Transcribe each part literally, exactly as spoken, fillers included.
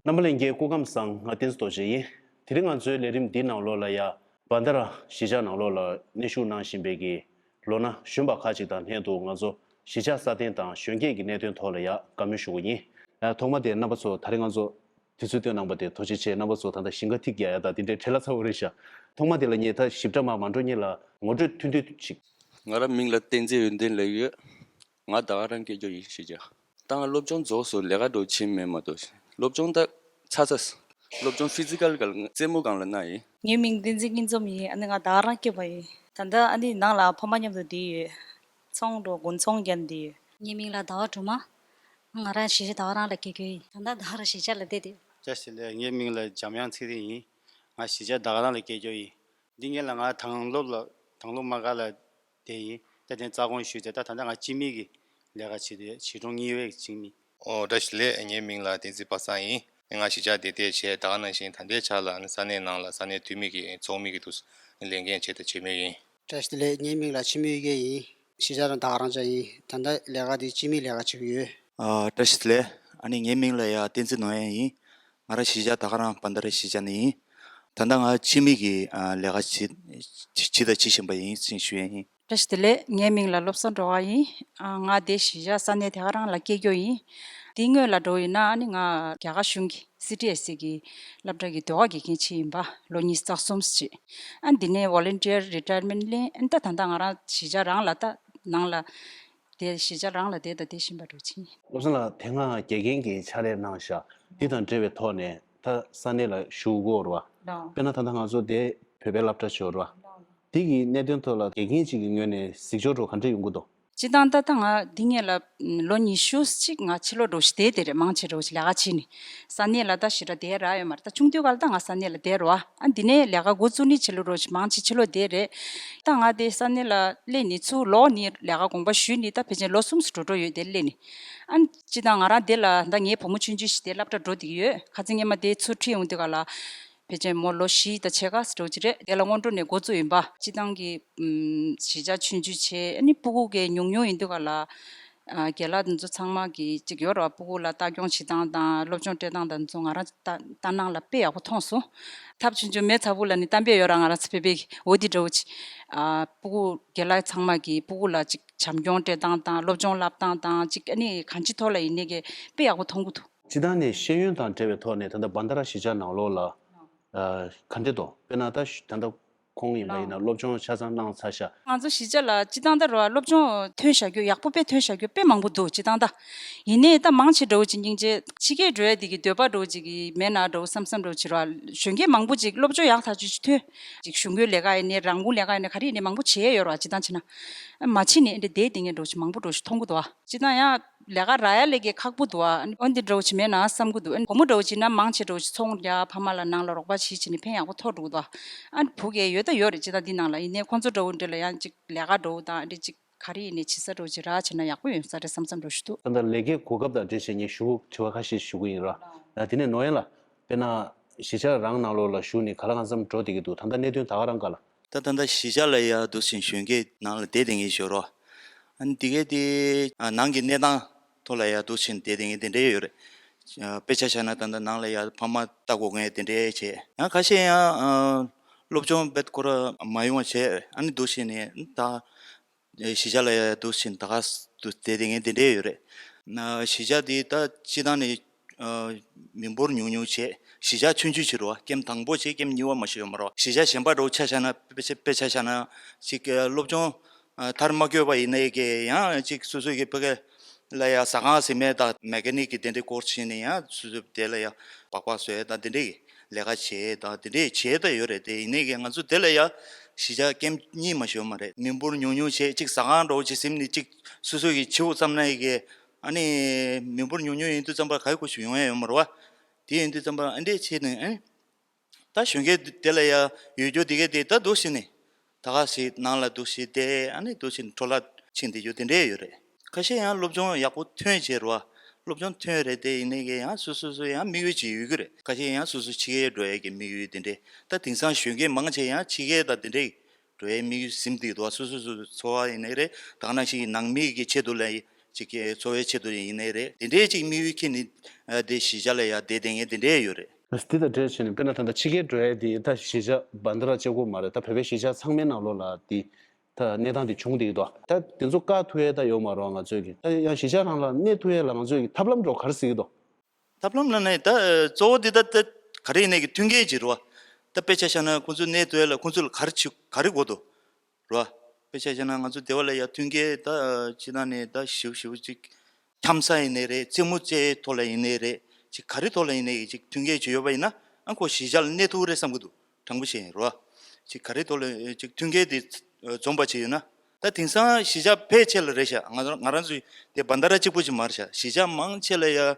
རྣམ་པ་ལྷན་རྒྱས་སྐུ་ཁམས་བཟང་། ང་བསྟན་འཛིན་རྡོ་རྗེ་ཡིན། དེ་རིང་ང་ཚོའི་ལས་རིམ་འདིའི་ནང་ལོགས་ལ་ཡ། བྷན་དྷ་ར་གཞིས་ཆགས་ནང་ལོགས་ལ་གནས་བཞུགས་གནང་བཞིན་པའི་གི་ལོ་ན་གཞོན་པ་ཁག་ཅིག་དང་ལྷན་དུ་ང་ཚོ་གཞིས་ཆགས་སྲ་བརྟན་དང་གཞོན་སྐྱེས་ཀྱི་གནད་དོན་ཐོག་ལ་ཡ་བཀའ་མོལ་ཞུ་གི་ཡིན། ཨ། ཐོག་མ་དེ་རྣམ་པ་ཚོ་ད་རིང་ང་ཚོ་དུས་ཚོད་བཏོན་གནང་པ་དེ་ཐུགས་རྗེ་ཆེ། རྣམ་པ་ཚོ་ད་ལྟ་ཞིང་ཁ་ཐིག་རྒྱག་ཡ་དང་དེ་འདྲའི་བྲེལ་བ་ཚ་པོ་རེད་ཤག་ཐོག་མ་དེ་ལ་ངས་ད་ཞིབ་ཕྲ་མར་མ་འགྲོ་སྔོན་ལ་ངོ་སྤྲོད་ཐུང་ཐུང་ཅིག་ང་རང་མིང་ལ་བསྟན་འཛིན་ཡོན་ཏན་ལབ་ཡོད། ང་ད་ག་རང་སྐྱེས་རྒྱུ་ཡིན་ཞེས་བྱ། ད་ང་སློབ་སྦྱོང་རྫོགས་སོང་། ལས་ཀ་འགྲོ་ཕྱིན་མེད་མ་གཏོགས། སློབ་སྦྱོང་ད་ཚ་ཚ། སློབ་སྦྱོང་ཕི་ཛི་ཀལ་སྒང་རྩེད་མོ་སྒང་ལ་གནང་ཡིན། ངའི་མིང་བསྟན་འཛིན་སྙིང་འཛོམས་ཡིན། ཨ་ནི་ང་ད་ག་རང་སྐྱེས་པ་ཡིན། ད་ལྟ་ཨ་ནི་ནང་ལ་ཕ་མ་མཉམ་དུ་བསྡད་ཡོད། ཚོང་འགྲོ་དགུན་ཚོང་རྒྱག་བསྡད་ཡོད། ངའི་མིང་ལ་ཟླ་བ་སྒྲོལ་མ། ང་རང་གཞིས་ཆགས་ད་ག་རང་ལ་སྐྱེས་རྒྱུ་ཡིན། ད་ལྟ་ད་ག་རང་གཞིས་ཆགས་ལ་བསྡད་དེ། བཀྲ་ཤིས་བདེ་ལེགས། ངའི་མིང་ལ་འཇམ་དབྱངས་ཚེ་རིང་ཡིན། ང་གཞིས་ཆགས་ད་ག་རང་ལ་སྐྱེས་རྒྱུ་ཡིན། འདི་སྔོན་ལ་ང་དང་སློབ་ལ་དང་སློབ་མ་དགའ་ལ་དེ་ཡིན། ད་དེ་རྩ་དགོངས་ཞུས་ཏེ་ད་ད་ལྟ་ང་སྤྱི་མི་གི་ལས་ཀ་བྱེད་དེ་བྱིས་གྲོང་གཉིས་པའི་སྤྱི་མི། ཨོ་བཀྲ་ཤིས་བདེ་ལེགས། ངའི་མིང་ལ་བསྟན་འཛིན་པ་སངས་ཡིན། ང་གཞིས་ཆགས་དེ་དེ་བྱས་ད་ག་ནང་བཞིན་ད་ལྟའི་ཆ་ལ་ས་གནས་ནང་ལ་ས་གནས་འཐུས་མི་གི་ཚོགས་མི་གི་དུ་ལས་འགན་བྱས་ཏེ་བྱེད་མུས་ཡིན། བཀྲ་ཤིས་བདེ་ལེགས། ངའི་མིང་ལ་འཆི་མེད་གཡུ་རྒྱལ་ཡིན། གཞིས་ཆགས་རང་ད་ག་རང་ཅག་ཡིན། ད་ལྟ་ལས་ཀ་དེ་སྤྱི་མིའི་ལས་ཀ་བྱེད་ཀྱི་ཡོད། ཨ་བཀྲ་ཤིས་བདེ་ལེགས། ཨ་ནི་ངའི་མིང་ལ་ཡ་བསྟན་འཛིན་ནོར་གཡང་ཡིན། ང་རང་གཞིས་ཆགས་ད་ག་རང་བྷན་དྷ་ར་གཞིས་ཆགས་ནས་ཡིན། ད་ལྟ་ང་སྤྱི་མི་གི་ཨ་ལས་ཀ་བྱེད་བྱེད་དང་བྱེད་བཞིན་པ་ཡིན་ཞེས་ཞུ་ཡ་ཡིན། བཀྲ་ཤིས་བདེ་ལེགས། ངའི་མིང་ལ་བློ་བཟང་སྒྲོལ་དཀར་ཡིན། ཨ་ང་དེ་གཞིས་ཆགས་ས་གནས་དེ་ག་རང་ལ་སྐྱེས་རྒྱུ་ཡིན། དེ་སྔོན་ལ་འགྲོ་ཡིན་ན་ཨ་ནི་ང་རྒྱ་གར་གཞུང་གི་སི་ཊི་ཨེས་སི་གི་སློབ་གྲྭ་གི་ཟློས་གར་དགེ་རྒན་ཅིག་ཡིན་པ་ལོ་ཉིས་རྩ་གསུམ་ཅིག་ཨ་འདི་ནས་ཝོ་ལན་ཊི་ཡར་རི་ཊ་ཡར་མེན་ཊི་ལེན། ཨ་ད་ད་ལྟ་ང་རང་གཞིས་ཆགས་རང་ལ་ད་ནང་ལ་དེ་གཞིས་ཆགས་རང་ལ་བསྡད་ད་བསྡད་བཞིན་པ་འགྲོ་ཕྱིན། བློ་བཟང་ལགས་དེ་སྔ་དགེ་རྒན་གྱི་ཕྱག་ལས་གནང་ཤག་འདི་དང་འབྲེལ་བའི་ཐོག་ནས་ད་ས་གནས་ལ་བཞུགས་ཡོད་རེད་བ། དཔེར་ན་ད་ལྟ་ང་ཚོ་དེ་བོད་པའི་སློབ་གྲྭ་ཞིག་ཡོད་རེད་བ། དེ་གི་གནད་དོན་ཐོག་ལ་དགེ་རྒན་གཅིག་གི་ངོས་ནས་གཟིགས་སྐྱོར་འགྲོ་ག་འདྲ་ཡོང་གི་འདུག་སྤྱིར་བཏང་ད་ལྟ་ང་འདི་སྔོན་ལ་ལོ་ཉི་ཤུ་གཅིག་ང་ཕྱི་ལོགས་འགྲོ་ཞིག་བསྡད་དེ་རེད། མང་ཆེ་འགྲོ་ཞིག་ལས་ཀ་བྱས་ནས་ས་གནས་ལ་ད་ཞེ་དྲག་བསྡད་རག་ཡོད་མ་རེད། ད་ཆུང་དུས་སྐབས་ལ་ད་ང་ས་གནས་ལ་བསྡད་རེད་བ། ཨ་འདི་ནས་ལས་ཀ་འགོ་བཙུགས་ནས་ཕྱི་ལོགས་འགྲོ་ཞིག་མང་ཆེ་ཕྱི་ལོགས་བསྡད་རེད། ད་ང་དེ་ས་གནས་ལ་སླེབས་ནས་ཚུར་ལོག་ནས་ལས་ཀ་དགོངས་པ་ཞུས་ནས་ད་ཕལ་ཆེར་ལོ་གསུམ་ཙམ་འགྲོ་འགྲོ་ཡོད་དེ་སླེབས་ནས། ཨ་སྤྱིར་བཏང་ང་རང་དེ་ལ་ད་ངའི་བུ་མོ་ཆུང་ཆུང་ཞིག་དེ་སློབ་གྲྭ་འགྲོ་བསྡད་ཀྱི་ཡོད། ཁ་སང་སྔོན་མ་དེ་ཚུར་ཁྲིད་ཡོང་དུས་སྐབས་ལ། ཕལ་ཆེར་མོ་ལོ་བཞི་དང་ཕྱེད་ཀ་ཙམ་འགྲོ་གི་རེད། དེ་ལ་སྔོན་འགྲོ་ནས་འགོ་བཙུགས་ཡིན་པ། སྤྱིར་བཏང་གི་ཨམ་གཞིས་ཆགས་ཆུང་ཆུང་བྱས། ཨ་ནི་སྤུ་གུ་གི་ཉུང་ཉུང་ཡིན་དུས་སྐབས་ལ། ཨ་རྒན་ལགས་དེ་ཚོ་ཚང་མ་གི་ཅིག་ཡོད་རེད་བ། སྤུ་གུ་ལ་ལྟ་སྐྱོང་བྱེད་སྟངས་དང་སློབ་སྦྱོང་སྤྲད་སྟངས་དང་དེ་ཚོ་ང་རང་ལྟ་ལྟ་སྣང་ལ་དཔེ་ཡག་པོ་མཐོང་སོང་། ཐབས་ཆུང་ཆུང་མེ་ཚ་བུ་ལ་ནི་གཏམ་དཔེ་ཡོད་ར། ང་རང་ཚོ་བོད་པའི་འོ་དེ་འདྲ་བོ་ཅིག་ཨ་སྤུ་གུ་རྒན་ལགས་ཚང་མ་གི་སྤུ་གུ་ལ་ཅིག་བྱམས་སྐྱོང་སྤྲད་སྟངས་དང་སློབ་སྦྱོང་བསླབ་སྟངས་དང་ཅིག་ཨ་ནི་གང་ཅིའི་ཐོག་ལ་ཡིན་ནའི་གི་དཔེ་ཡག་པོ་མཐོང་གི་འདུག་སྤྱིར་བཏང་ནས་ཤེས་ཡོན་དང་འབྲེལ་བའི་ཐོག་ནས་ད་ལྟ་བྷན་དྷ་ར་གཞིས་ཆགས་ནང་ལོགས་ལ་ཨ་ག་འདྲ་འདུག་དཔེར་ན་ད་ད་ལྟ་ཁོང་ཡིན་པ་ཡིན་ན་སློབ་སྦྱོང་ཆ་ཚང་གནང་ཚར་ཤག་ང་ཚོ་གཞིས་ཆགས་ལ་སྤྱིར་བཏང་ད་རུ་བ་སློབ་སྦྱོང་ཐོན་བཞག་རྒྱུ་ཡག་པོ་དཔེ་ཐོན་བཞག་རྒྱུ་དཔེ་མང་པོ་འདུག་སྤྱིར་བཏང་ད། ཡིན་ནའི་ད་མང་ཆེ་འདྲ་བོ་ཅིག་སྙིང་རྗེ་ཕྱི་རྒྱལ་འགྲོ་ཡ་དེ་གི་འདོད་པ་འདྲ་བོ་ཅིག་གི་མེད་ན་འདྲ་བོ་བསམ་བསམ་འདྲ་བོ་ཅིག་རུ་བ། གཞོན་སྐྱེས་མང་པོ་ཅིག་སློབ་སྦྱོང་ཡག་ཐག་ཆོད་ཅིག་ཐོན། ཅིག་གཞུང་གི་ལས་ཀ་ཡིན་ནའི་རང་གི་ལས་ཀ་ཡིན་ནའི་ག་རེ་ཡིན་ནའི་མང་པོ་བྱེད་ཡ་ཡོད་རུ་བ། སྤྱིར་བཏང་བྱས་ན། མ་བྱེད་ནའི་འདི་དེ་སྟེང་ངེས་འདྲ་བོ་ཅིག་མང་པོ་འདྲ་བོ་ཅིག་མཐོང་གི་འདུག་བ། སྤྱིར་བཏང་ཡང་། ལས་ཀ་རག་ཡ་ལས་ཀའི་ཁག་པོ་འདུག་ཨ། འོ་འདི་འདྲ་བོ་ཅིག་མེད་ན་བསམ་གི་འདུག་ཨ། བུ་མོ་འདྲ་བོ་ཅིག་ན་མང་ཆེ་འདྲ་བོ་ཅིག་ཚོང་རྒྱག་ཕ་མ་ལ་ནང་ལ་རོགས་པ་བྱེད་བྱེད་ནས་ཕན་ཡག་པོ་ཐོགས་འགྲོ་གི་འདུག་ཨ། བུ་གས་ཡོད་ད་ཡོད་རེད། སྤྱིར་བཏང་འདི་ནང་ལ་ཡིན་ནའི་ཁོང་ཚོ་འདྲ་བོ་འདྲ་ལ་ཡང་ཅིག་ལས་ཀ་འདྲ་བོ་དང་འདྲ་ཅིག་ག་རེ་ཡིན་ནའི་བྱེད་ས་འདྲ་བོ་ཅིག་རག་བྱས་ན་ཡག་པོ་ཡོང་ས་རེད་བསམ་བསམ་འདྲ་བོ་ཞིག་འདུག་ད་ལྟ་ལས་ཀའི་གོ་སྐབས་དང་འབྲེལ་བྱས་ངས་ཞུ་དྲི་བ་ཁ་ཤས་ཞུ་གི་ཡིན་ར། ད་དེ་ནས་ནོར་ཡན་ལགས། དཔེར་ན། གཞིས་ཆགས་རང་ནང་ལོགས་ལ་བཞུགས་ནས་ག་ལ་གང་འཚམ་འགྲོ་བསྡད་ཀྱི་འདུག་ད་ལྟ་གནད་དོན་ད་ག་རང་ག་ལ། ད་ད་ལྟ་གཞིས་ཆགས་ལ་ཡ་འདུག་ཟིན་གཞོན་སྐྱེས་ནང་ལ་བསྡད་བསྡད་མཁན་ཞོར་རོ། ཨ་ནི་དེ་གས་དེ་ནང་གི་གནས་སྟངས་ཐོག་ལ་ཡ་འདུག་ཟིན་བསྡད་བསྡད་མཁན་དེ་འདྲས་ཡོད་རེད། དཔེ་ཆ་བཞག་ན་ད་ལྟ་ནང་ལ་ཡ་ཕ་མ་ལྟ་དགོས་མཁན་དེ་འདྲས་བྱས། ཡང་ཁ་ཤས་ཡང་སློབ་སྦྱོང་རྦད་ཁོ་ར་མ་ཡོང་བ་བྱས། ཨ་ནི་འདུག་ཟིན་ནས་ད། གཞིས་ཆགས་ལ་ཡ་འདུག་ཟིན་ད་ག་འདུག་བསྡད་བསྡད་མཁན་དེ་འདྲས་ཡོད་རེད། ན་གཞིས་ཆགས་དེ་ད་སྤྱིར་བཏང་ནས་ཨ་མི་འབོར་ཉུང་ཉུང་བྱས། གཞིས་ཆགས་ཆུང་ཆུང་བྱས་རོ། ཀེམ་དང་པོ་བྱས་ཀེམ་གཉིས་པ་མ་ཤོད་མ་རོ། གཞིས་ཆགས་གཞན་པ་འདྲ་བོ་ཆ་བཞག་ན། དཔེ་ཆ་དཔེ་ཆ་བཞག་ན་ཅིག་སློབ་སྦྱོང་ཨ་མཐར་མ་འཁྱོལ་བ་ཡིན་ནའི་གི་ཡང་ཅིག་སོ་སོ་གི་ཕ་གི་ལ་ཡ་ཟ་ཁང་ཟེར་མེད་ད་མེ་ཀ་ནིག་གི་དེ་འདྲའི་སྐོར་ཕྱིན་ནས་ཡང་སོ་སོ་དེ་ལ་ཡ་སྦག་སྦག་བཟོ་ཡ་ད་དེ་འདྲའི་གི་ལས་ཀ་བྱེད་དང་དེ་འདྲས་བྱེད་ད་ཡོད་རེད། དེ་ཡིན་ནའི་གི་ང་ཚོ་དེ་ལ་ཡ་གཞིས་ཆགས་ཀེམ་གཉིས་མ་ཤོད་མ་རེད། མི་འབོར་ཉུང་ཉུང་བྱས་ཅིག་ཟ་ཁང་འདྲ་བོ་ཅིག་ཟིན་ནས་ཅིག་སོ་སོ་གི་བྱེད་དགོས་བསམ་ན་ཡི་གི་ཨ་ནི་མི་འབོར་ཉུང་ཉུང་ཡིན་དུས་ཙམ་པ་ག་ཡི་ཁུ་ཞུ་ཡོང་ཡ་ཡོད་མ་རེད་བ། དེ་ཡིན་དུས་ཙམ་པ་ཨ་འདྲས་བྱས་ནས་ཨ་ནི་ད་གཞོན་སྐྱེས་དེ་ལ་ཡ་ཡོད་རྒྱུ་དེ་གས་དེ་ད་འདུག་ཟིན་ནས། ད་ག་ཟེ་ནང་ལ་འདུག་སེ་བསྡད། ཨ་ནི་འདུག་སེ་འཕྲོ་བརླག་ཕྱིན་བསྡད་རྒྱུ་དེ་འདྲས་ཡོད་རེད། ཁ་ཤས་ཡང་སློབ་སྦྱོང་ཡག་པོ་ཐོན་བྱས་རེད་བ། སློབ་སྦྱོང་ཐོན་རེད་དེ་ཡིན་ནའི་གི་ཡང་སོ་སོ་སོ་ཡང་དམིགས་ཡུལ་ཅིག་ཡོད་ཀྱི་རེད། ཁ་ཤས་ཡང་སོ་སོ་ཕྱི་རྒྱལ་འགྲོ་ཡས་ཀྱི་དམིགས་ཡུལ་དེ་འདྲས། ད་དེང་སང་གཞོན་སྐྱེས་མང་ཆེ་ཡང་ཕྱི་རྒྱལ་དང་དེ་འདྲས་འགྲོ་ཡས་དམིགས་ཡུལ་ཟིན་བསྡད་འདུག་བ། སོ་སོ་སོ་སོ་འཚོ་བ་ཡིན་ནའི་རེད། ད་ག་ནང་བཞིན་ནང་མི་གི་ཆེད་དུ་ལ་ ཅིག་གི་འཚོ་བའི་ཆེད་དུ་ཡིན་ནའི་རེད། དེ་འདྲའི་ཅིག་དམིགས་ཡུལ་འཁྱེར་ནས་ཨ་དེ་གཞིས་ཆགས་ལ་ཡ་བསྡད་བསྡད་མཁན་དེ་འདྲའི་ཡོད་རེད། དེ་དང་འབྲེལ་བྱས་ནས་དཔེར་ན་ད་ལྟ་ཕྱི་རྒྱལ་འགྲོ་ཡ་དེ་ད་གཞིས་ཆགས་བན་དྷ་ར་གཅིག་པོ་མ་རེད། ད་བོད་པའི་གཞིས་ཆགས་ཚང་མའི་ནང་ལོགས་ལ་དེ་ད་གནས་སྟངས་དེ་བྱུང་བསྡད་ཀྱི་འདུག་ད་དེ་ཚོ་བཀག་ཐུབ་ཡ་ད་ཡོད་མ་རེད་བ། ང་ཚོས་ཀྱི་ད་ཡང་གཞིས་ཆགས་རང་ལ་གནས་ཐུབ་ཡ་ལ་ང་ཚོས་ཀྱི་ཐབས་ལམ་འདྲ་བོ་ག་རེ་གཟིགས་ཀྱི་འདུག་ཐབས་ལམ་ལབ་ན་ད་ཨ་གཙོ་བོ་འདི་ད་ད་ག་རེ་ཡིན་ནའི་གི་མཐུན་རྐྱེན་ཅིག་རེད་བ། ད་དཔེ་ཆ་བཞག་ན་ཁོང་ཚོ་གནས་སྡོད་ཡ་ལ་ཁོང་ཚོ་ལ་ག་རེ་བྱེད་ག་རེ་དགོས་འདུག་རེད་བ། དཔེ་ཆ་བཞག་ན་ང་ཚོ་སྡེ་བ་ལ་ཡ་མཐུན་རྐྱེན་ད་ཨ་སྤྱི་བཏང་ནས་ད་ཞེ་པོ་ཞེ་པོ་ཅིག་འཁྱམ་ས་ཡིན་ནའི་རེད། རྩེད་མོ་རྩེ་ཐོག་ལ་ཡིན་ནའི་རེད། ཅིག་ག་རེ་ཐོག་ལ་ཡིན་ནའི་གི་ཅིག་མཐུན་རྐྱེན་ཅིག་ཡོད་པ་ཡིན་ན་ཨ་ཁོ་གཞིས་ཆགས་ལ་གནས་ཐུབ་རེད་བསམ་གི་འདུག་དྲང་པོ་བཤད་ཡིན་རེད་བ། ཅིག་ག་རེ་ཐོག་ལ་ཅིག་མཐུན་རྐྱེན་དེ་འཛོམས་པ་ཅིག་ཡོད་ན། ད་དེང་སང་གཞིས་ཆགས་ཕལ་ཆེར་ལ་རེད་ཤག་ང་རང་ང་རང་ཚོའི་དེ་བན་དྷ་ར་གཅིག་པུ་ཅིག་མ་རེད་ཤག་གཞིས་ཆགས་མང་ཆེ་ལ་ཡ་ཨ་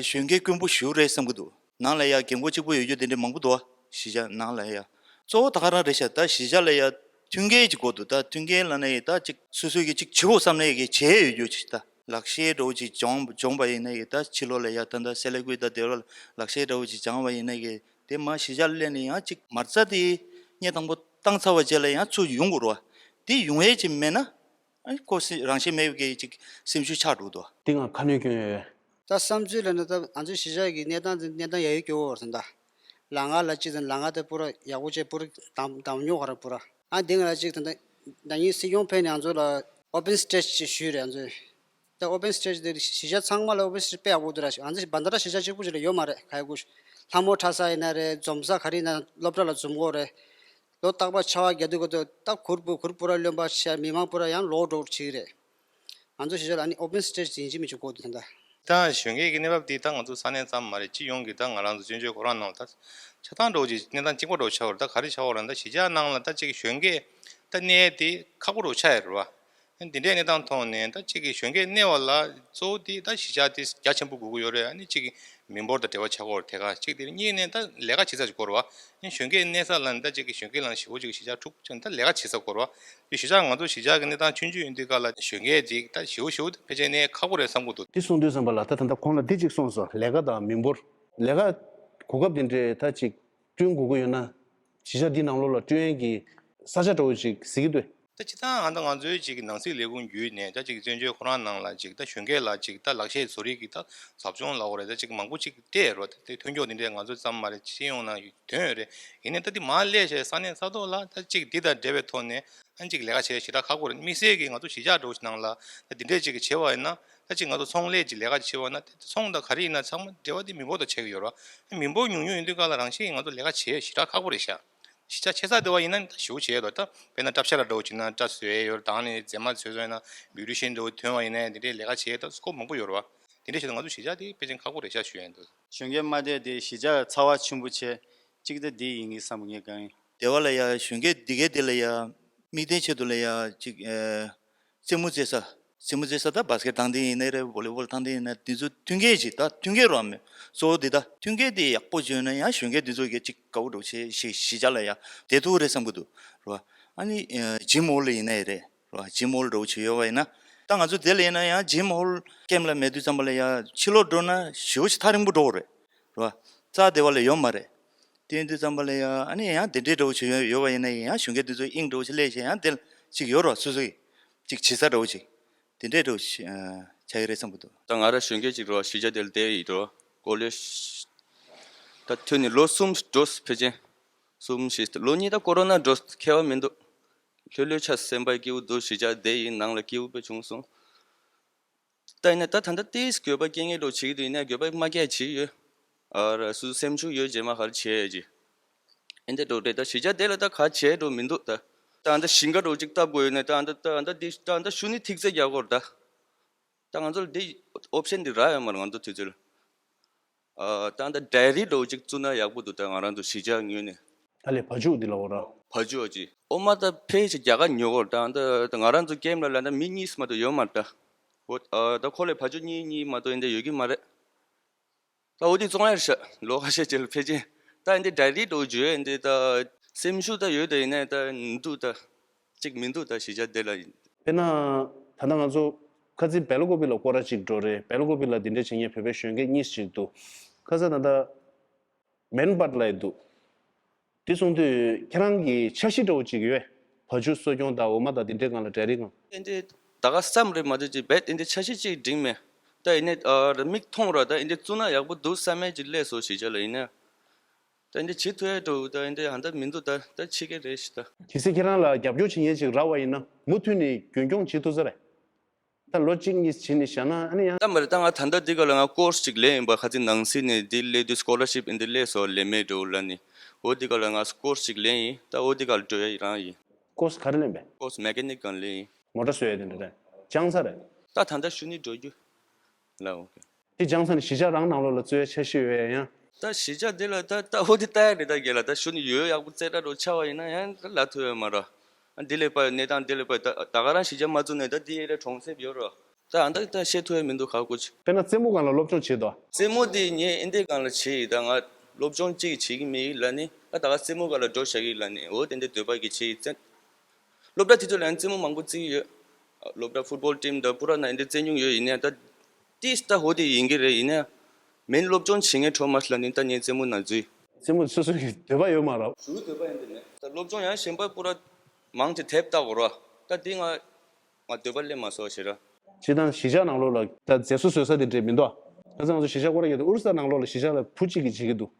གཞོན་སྐྱེས་དཀོན་པོ་ཞེ་པོ་རེད་བསམ་གི་འདུག་ནང་ལ་ཡ་རྒན་གོག་གཅིག་པུ་ཡོད་རྒྱུ་དེ་འདྲ་མང་པོ་འདུག་གཞིས་ཆགས་ནང་ལ་ཡ་གཙོ་བོ་ད་ག་རང་རེད་ཤག་ད་གཞིས་ཆགས་ལ་ཡ་མཐུན་རྐྱེན་ཅིག་དགོས་འདུག་ད་མཐུན་རྐྱེན་ལབ་ན་ཡ་ད་ཅིག་སོ་སོ་གི་ཅིག་བྱེད་དགོས་བསམ་ན་ཡ་གི་བྱེད་ཡོད་རྒྱུ་ཅིག་ད་ལག་ཤེས་འདྲ་བོ་ཅིག་སྦྱོང་སྦྱོང་པ་ཡིན་ན་ཡ་ད་ཕྱི་ལོགས་ལ་ཡ་ད་ད་སེ་ལ་ཀུའི་ད་དེ་རོ་ལག་ཤེས་འདྲ་བོ་ཅིག་སྦྱང་བ་ཡིན་ན་ཡ་དེ་མ་གཞིས་ཆགས་སླེབས་ནས་ཡང་ཅིག་མ་རྩ་དེ་སྙིང་ཐག་པོ་བཏང་ཚར་བ་རྗེས་ལ་ཡང་ཚུར་ཡོང་དགོས་རེད་བ། དེ་ཡོང་ཡས་ཅིག་མེད་ན་ཨ་ཁོ་སི་རང་བཞིན་མེད་པའི་ཅིག་སེམས་ཤུགས་ཆག་འགྲོ་འདུག་དེ་ང་ཁ་སྣོན་སྐྱོན་ཡོད། ད་བསམ་ཚུལ་ལ་ནི་ད་ང་ཚོའི་གཞིས་ཆགས་ཀྱི་གནས་སྟངས་དེ་གནས་སྟངས་ཡག་ཡོད་སྐྱོ་བོ་རེད་ད། ལམ་ཁ་ལ་གཅིག་དང་ལམ་ཁ་དེ་པུ་ར་ཡག་པོ་བྱས་པུ་ར་དམ་དམ་ཉོ་ག་ར་པུ་ར་ཨ་དེ་ང་ལ་གཅིག་དང་ད་ད་ཡིན་སྲིད་སྐྱོང་ཕེབས་ནས་ང་ཚོ་ལ་ཨོ་པན་སི་ཊེ་ཇི་ཅིག་ཞུས་རེད་ང་ཚོས། ད་ཨོ་པན་སི་ཊེ་ཇི་དེ་གཞིས་ཆགས་ཚང་མ་ལ་ཨོ་པན་སི་ཊེ་ཇི་དཔེ་ཡག་པོ་འདུག་ར། ང་ཚོ་བན་དྷ་ར་གཞིས་ཆགས་གཅིག་པུ་ཅིག་ལ་ཡོད་མ་རེད། ག་ཡ་གུ་ལྷ་མོ་འཁྲབ་ས་ཡིན་ན་རེད། འཛོམས་ས་ག་རེ་ཡིན་ན་སློབ་གྲྭ་ལ་འཛོམས་གོ་རེད། ལོ་རྟག་པར་ཆར་པ་རྒྱག་དུས་གོ་ད་གུར་པུ་གུར་པུ་ར་རློན་པ་ཤར། མི་མང་པུ་ར་ཡང་ལོག་འགྲོ་བྱེད་ཀྱི་རེད། ང་ཚོ་གཞིས་ཆགས་ལ་ཨ་ནི་ཨོ་པན་སི་ཊེ་ཇི་ཡིན་གཅིག་མིན་གཅིག་དགོས་འདུག་ད་ལྟ། ད་གཞོན་སྐྱེས་ཀྱི་གནས་བབ་འདི་ད་ང་ཚོ་ས་གནས་ཙམ་མ་རེད། སྤྱི་ཡོངས་ཀྱི་ད་ང་རང་ཚོ་བཙན་བྱོལ་ཁོ་རང་ནང་ལ་ད་ཆ་ཚང་འདྲ་བོ་ཅིག་གནས་སྟངས་གཅིག་པ་འདྲ་བོ་ཆགས་པ་རེད། ད་ག་རེ་ཆགས་པ་རེད་ད་གཞིས་ཆགས་ནང་ལ་ད་ཅིག་གཞོན་སྐྱེས་ད་གནས་དེ་ཁག་པོ་འདྲ་བོ་ཆགས་ཡོད་རེད་བ། འདི་འདྲའི་གནས་སྟངས་ཐོག་ནས་ད་ཅིག་གི་གཞོན་སྐྱེས་གནས་པ་ལ་གཙོ་བོ་དེ་ད་གཞིས་ཆགས་དེ་རྒྱ་ཆེན་པོ་དགོས་ཀྱི་ཡོད་རེད། ཨ་ནི་ཅིག་གི་མི་འབོར་དང་འབྲེལ་བ་ཆགས་ཀྱི་ཡོད་རེད། དེ་ག་གཅིག་དེ་གཉིས་ནས་ད་ལས་ཀ་བྱེད་ས་ཅིག་དགོས་རེད་བ། ཨ་ནི་གཞོན་སྐྱེས་གནས་ས་ལ་ནི་ད་ཅིག་གི་གཞོན་སྐྱེས་ལ་ཞེ་པོ་ཅིག་གཞིས་ཆགས་འཁྲུག་ཅིག་ད་ལས་ཀ་བྱེད་ས་དགོས་རེད་བ། དེ་གཞིས་ཆགས་ང་ཚོ་གཞིས་ཆགས་ཀྱི་གནས་སྟངས་ཆུང་ཆུང་ཡིན་དུས་ག་ལ་གཞོན་སྐྱེས་ཅིག་ད་ཞེ་པོ་ཞེ་པོ་ཕལ་ཆེར་གནས་ཁག་པོ་རེད་བསམ་གྱི་འདུག་དེ་གསུངས་དུས་ཙམ་པ་ལ་ད་ད་ལྟ་ཁོང་ལ་འདི་གཅིག་གསུངས་སོང་། ལས་ཀ་དང་མི་འབོར། ལས་ཀ་གོ་སྐབས་དེ་འདྲའི་ད་ཅིག་བསྐྲུན་དགོས་ཀྱི་ཡོད་ན། གཞིས་ཆགས་འདི་ནང་ལོགས་ལ་བསྐྲུན་ཡས་ཀྱི་ས་ཆ་འདྲ་བོ་ཅིག་གཟིགས་ཀྱི་འདུག་ད་སྤྱིར་བཏང་ཨ་ད་ང་ཚོའི་ཅིག་ནང་སྲིད་ལས་ཁུངས་བརྒྱུད་ནས་ད་ཅིག་བཙན་བྱོལ་ཁོ་རང་ནང་ལ་ཅིག་ད་གཞོན་སྐྱེས་ལ་ཅིག་ད་ལག་ཤེས་བཟོ་རིག་གི་ད་ཟབ་སྦྱོང་ལབ་དགོས་རེད། ད་ཅིག་མང་པོ་ཅིག་སྤྲད་ཡོད་རེད་བ། ད་དེ་མཐུན་སྦྱོར་འདི་འདྲས་ང་ཚོ་ཙམ་མ་རེད། སྤྱི་ཡོངས་ནང་ཐོན་ཡོད་རེད། ཡིན་ནའི་ད་འདི་མར་སླེབས་བྱས་ས་གནས་ས་ཐོག་ལ་ད་ཅིག་འདི་དང་འབྲེལ་བའི་ཐོག་ནས་ཨ་ཅིག་ལས་ཀ་བྱེད་ཞེ་དྲག་ཁག་པོ་རེད། དམིགས་བསལ་གྱི་ང་ཚོ་གཞིས་ཆགས་འདྲ་བོ་ཞིག་ནང་ལ་ད་འདི་འདྲས་ཅིག་གི་བྱེད་པ་ཡིན་ན། ད་ཅིག་ང་ཚོ་ཚོང་ལས་ཀྱི་ལས་ཀ་ཅིག་བྱེད་པ་ན་དེ་ཚོང་དང་ག་རེ་ཡིན་ན་ཚང་མ་འབྲེལ་བ་དེ་མི་འབོར་དང་བྱེད་ཀྱི་ཡོད་རེད་བ། མི་འབོར་ཉུང་ཉུང་ཡིན་དུས་ག་ལ་རང་བཞིན་ང་ཚོ་ལས་ཀ་བྱེད་ཞེ་དྲག་ཁག་པོ་རེད་ཤག་གཞིས་ཆགས་ཆེ་ས་དེ་བ་ཡིན་ན་ད་ཞེ་པོ་བྱེད་ཡོད་རེད། ད་དཔེར་ན་སྐྲ་བཞར་འདྲ་བོ་བྱེད་ན་སྐྲ་བཟོ་ཡས་ཡོད་རེད། ད་ནི་རྫས་མ་བཟོས་བཟོས་ན་བིའུ་ཊི་ཤན་འདྲ་བོ་ཐོན་པ་ཡིན་ན་དེ་འདྲའི་ལས་ཀ་བྱེད་ཡས་ད་སྐོར་མང་པོ་ཡོད་རེད་བ། དེ་འདྲ་བྱས་ན་ང་ཚོ་གཞིས་ཆགས་དེ་ཕལ་ཆེར་ཁག་པོ་རེད་ཤག་ཞུ་ཡས་འདུག་གཞོན་སྐྱེས་མ་བསྡད་དེ་གཞིས་ཆགས་ཚ་བ་ཆེན་པོ་བྱས་གཅིག་ད་འདི་ཡིན་གྱི་བསམ་ངས་གང་ཡིན། དེ་བ་ལ་ཡ་གཞོན་སྐྱེས་འདི་གས་དེ་ལ་ཡ་དམིགས་དོན་ཆེད་དུ་ལ་ཡ་ཅིག་ཨེ། རྩེད་མོ་རྩེ་ས། རྩེད་མོ་རྩེ་ས་ད་བཱ་སི་ཀེཊ་ཐང་དེ་ཡིན་ནའི་རེད། ཝོ་ལི་བོལ་ཐང་དེ་ཡིན་ན་དེ་ཚོ་མཐུན་རྐྱེན་ཅིག་ད་མཐུན་རྐྱེན་རོགས་མེད། གཙོ་བོ་འདི་ད་མཐུན་རྐྱེན་དེ་ཡག་པོ་བྱུང་ན་ཡང་གཞོན་སྐྱེས་འདི་ཚོ་གི་ཅིག་དགའ་བོ་འདྲ་བོ་བྱེད་ཞིག་གཞིས་ཆགས་ལ་ཡང་བསྡད་ཐུབ་རེད་བསམ་གི་འདུག་རོ། ཨ་ནི་ཇིམ་ཧོལ་ཡིན་ནའི་རེད་རོ། ཇིམ་ཧོལ་འདྲ་བོ་ཅིག་ཡོད་པ་ཡིན་ན་ད་ང་ཚོ་དེ་ལ་ཡིན་ན་ཡང་ཇིམ་ཧོལ་ཀེམ་ལ་མེད་དུས་ཙམ་པ་ལ་ཡང་ཕྱི་ལོགས་འགྲོ་ན་ཞེ་པོ་ཅིག་ཐག་རིང་པོ་འགྲོ་གི་རེད་རོ། རྩ་བདེ་བ་ལ་ཡོད་མ་རེད། དེ་ཡིན་དུས་ཙམ་པ་ལ་ཡང་ཨ་ནི་ཡང་དེ་འདྲའི་འདྲ་བོ་ཅིག་ཡོད་ཡོད་པ་ཡིན་ན་ཡང་གཞོན་སྐྱེས་འདི་ཚོ་དབྱིངས་འདྲ་བོ་ཅིག་སླེབས་བྱས་ཡང་དེ་ཅིག་ཡོད་རོགས་སོ་སོ་ཡི་ཅིག་བྱེད་ས་འདྲ་བོ་ཅིག་དེ་འདྲའི་འདྲ་བོ་ཅིག་ཨ་ཆགས་ཀྱི་རེད་བསམ་གྱི་འདུག་ད་ང་རང་གཞོན་སྐྱེས་ཅིག་རོ། གཞིས་ཆགས་དེ་ལ་བསྡད་ཡིན་རོ། ཀོ་ལེཇ་ད་ཐོན་ནས་ལོ་གསུམ་འགྲོ་ཕལ་ཆེར་གསུམ་བཞི་ལོ་གཉིས་ད་ཀོ་རོ་ན་འགྲོ་ཁྱད་པར་མི་འདུག་ལྷོད་ལྷོད་ཆགས་སེམས་པ་སྐྱིད་པོ་འདུག་གཞིས་ཆགས་བསྡད་ཡིན་ནང་ལ་སྐྱིད་པོ་དཔེ་བྱུང་སོང་། ད་ཡིན་ན་ད་ད་ལྟ་ཏིས་དགོས་པ་སྐྱེ་ངེས་འགྲོ་བྱེད་ཀྱི་འདུག་ཡིན་ན་དགོས་པ་མ་སྐྱེ་བྱེད་ཡོད། ཨ་ར་སུ་སེམས་ཤུགས་ཡོད་རྗེས་མ་ག་རེ་བྱེད་ཡོད་ཀྱི། ཨེ་འདྲ་འགྲོ་འདྲེ་ད་གཞིས་ཆགས་དེ་ལ་ད་ག་བྱེད་འགྲོ་མི་འདུག་ད་ད་ད་ཞིང་ཁ་འགྲོ་ཅིག་བཏབ་དགོས་ཡོད་ན་ད་ད་ད་ད་འདི་ད་ད་ཤུ་ནི་ཐིག་ཚད་རྒྱག་དགོས་རེད་ད། ད་ང་ཚོ་ལ་འདི་ཨོབ་ཤན་འདི་རག་ཡོད་མ་རེད་ང་ཚོ་དུས་ཚོད་ལ། ཨ་ད་ད་ཌའི་རི་འགྲོ་ཅིག་བཙུགས་ན་ཡག་པོ་འདུག་ད་ང་རང་ཚོ་གཞིས་ཆགས་ངོས་ནས། ཨ་ལས་བ་ཕྱུགས་འདི་ལ་འོ་ར། བ་ཕྱུགས་ཨ་ཅི། ཨོ་མ་ད་ཕལ་ཆེར་རྒྱ་གར་ཉོ་གོ་ད་ད་ང་རང་ཚོ་ཀེམ་ལ་ལ་ད་མི་གཉིས་མ་གཏོགས་ཡོད་མ་རེད་ད། འོ་ཨ་ད་ཁོ་ལས་བ་ཕྱུགས་གཉིས་གཉིས་མ་གཏོགས་ཡིན་ད་ཡོད་ཀྱི་མ་རེད། ད་འོ་དེ་བཙོང་ཡར་ཤ་ལོ་ཁ་ཤས་ཅིག་ལ་ཕལ་ཆེར་ད་ཡིན་དེ་ཌའི་རི་འགྲོ་བརྗོད་ཡིན་དེ་ད་སེམས་ཤུགས་ད་ཡོད་ད་ཡིན་ནའི་ད་འདུག་ད། གཅིག་མི་འདུག་ད་གཞིས་ཆགས་དེ་ལ་ཡིན། དཔེར་ན། ད་ལྟ་ང་ཚོ་ཁ་ཚིག་སྦེལ་ཀོབ་པི་ལ་སྐོར་ར་གཅིག་འགྲོ་རེད། སྦེལ་ཀོབ་པི་ལ་འདི་འདྲ་བྱེད་མཁན་བོད་པའི་གཞོན་སྐྱེས་གཉིས་ཤིག་འདུག་ཁ་ཚ་ད་ལྟ་མེན་པར་ལ་ཡི་འདུག་དེ་སོང་དུས་ཁྱེད་རང་གི་འཆར་གཞི་འདྲ་བོ་གཅིག་ཡོད། བ་ཕྱུགས་གསོ་སྐྱོང་དང་འོ་མ་དང་དེ་འདྲའི་སྒང་ལ་གྲ་སྒྲིག་གང་། ཨེ་འདྲའི་ད་ ད་ག་བསམ་རེད་མ་གཏོགས་ཅིག་རྦད་འདི་འདྲ་འཆར་གཞི་གཅིག་སྒྲིག་མེད། ད་ཡིན་ནའི་ཨ་མིག་མཐོང་ར་ད་འདི་འདྲ་བཙུགས་ན་ཡག་པོ་འདུག་བསམ་མེད་ཅིག་སླེབས་སོང་གཞིས་ཆགས་ལ། ཡིན་ན་ད་འདི་འདྲ་བྱེད་ཐུབ་ཡ་འགྲོ་ད་འདི་འདྲ་ཧ་ད་མི་འདུག་ད་ད་ཕྱི་རྒྱལ་རེད་ཤི་ད། གལ་སྲིད་ཁྱེད་རང་ལ་རྒྱབ་སྐྱོར་བྱེད་མཁན་ཅིག་རག་པ་ཡིན་ན་མུ་མཐུད་ནས་རྒྱུན་སྐྱོང་བྱེད་ཐུབ་ས་རེད། ད་ལོ་གཅིག་གཉིས་བྱས་ནས་བཞག་ན་ཨ་ནི་ཡང་། ད་མ་རེད། ད་ང་ད་ལྟ་འདི་ག་ལ་ང་ཀོར་སི་ཅིག་ལེན་ཡིན་པ། ཁ་ཚིག་ནང་སྲིད་ནས་འདི་སླེབས་དུས་སི་ཀོ་ལར་ཤིབ་འདི་སླེབས་སོང་ལས་མེད་འགྲོ་ལ་ནི། འོ་འདི་ག་ལ་ང་ཀོར་སི་ཅིག་ལེན་ཡིན། ད་འོ་འདི་ག་ལ་འགྲོ་ཡ་ཡི་རང་ཡིན། ཀོར་སི་ག་རེ་ལེན་པས། ཀོར་སི་མེ་ཀ་ནིག་གང་ལེན་ཡིན། མོ་ཊ་བཟོ་ཡ་དེ་འདྲ་རེད། སྦྱངས་ཚར་རེད། ད་ད་ལྟ་ཞུ་ནི་འགྲོ་རྒྱུ་ལ་འོ་ཀེ། དེ་སྦྱངས་ཚར་ནས་གཞིས་ཆགས་རང་ནང་ལོགས་ལ་བཙུགས་ཡ་འཆར་གཞི་ཡོད་ཡ་ཡང་། ད་གཞིས་ཆགས་འདི་ལ་ད་ད་འོ་དེ་ལྟ་ཡ་རེད། ད་རྒན་ལགས་ད་ཞུ་ནི་ཡོད། ཡག་པོ་རྩེ་གྲ་འགྲོ་ཆགས་པ་ཡིན་ན་ཡང་ད་ལ་ཐུབ་ཡོད་མ་རེད། ཨ་འདི་ལས་པ་གནས་སྟངས་འདི་ལས་པ་ད་ད་ག་རང་གཞིས་ཆགས་མ་བཙུགས་ནས་ད་འདི་ཨེ་ར་གྲོང་གསེབ་ཡོད་རོ། ད་ཨ་ད་ད་བཤད་ཐུབ་ཡ་མི་འདུག་ཁག་པོ་ཅིག་དཔེར་ན་རྩེད་མོ་སྒང་ལ་སློབ་སྦྱོང་བྱེད་དོ། རྩེད་མོ་འདི་ངས་ཨེ་འདི་སྒང་ལ་བྱེད་ཡིན། ད་ང་སློབ་སྦྱོང་གཅིག་བྱེད་ཀྱི་མེད་ལ་ནི་ད་ད་ག་རྩེད་མོ་སྒང་ལ་འགྲོ་བཞག་གི་ལ་ནི་འོ་དེ་འདྲ་འདོད་པ་གི་བྱེད་ཡིན། སློབ་གྲྭ་དེ་ཚོ་ལ་ཡང་རྩེད་མོ་མང་པོ་བརྩི་གི་ཡོད། སློབ་གྲྭ་ཕུཊ་བོལ་ཊིམ་དང་པུ་ར་ན་འདི་རྩེད་མྱོང་ཡོད། ཡིན་ནའང་ད་ཏིས་ད་ཧོ་དེ་ཡིན་གྱི་རེད། ཡིན་ནའང་མིན་སློབ་སྦྱོང་བྱེད་མཁན་ཁྲོ་མ་ལ་ནི་ད་ངས་རྩེད་མོ་ན་འཛུལ། རྩེད་མོ་སོ་སོ་གི་འདོད་པ་ཡོད་མ་རེད། ཞུ་འདོད་པ་ཡིན་དེ་ནས་ད་སློབ་སྦྱོང་ཡང་གཞན་པ་པུ་ར་མང་དེ་དེབ་ལྟ་གོ་ར། ད་དེ་ང་ང་འདོད་པ་སླེབས་མ་སོང་ཞེ་ར། སྤྱིར་བཏང་གཞིས་ཆགས་ནང་ལོགས་ལ་ད་མཛེས་བཟོ་བཟོ་ས་དེ་འདྲས་མི་འདུག་ཁ་སང་ང་ཚོ་གཞིས་ཆགས་སྐོར་ར་རྒྱག་དུས་ཨུ་རུ་སུ་ནང་ལོགས་ལ་གཞིས་ཆགས་ལ་བུ་གཅིག་གིས་བྱེད་ཀྱི་འདུག་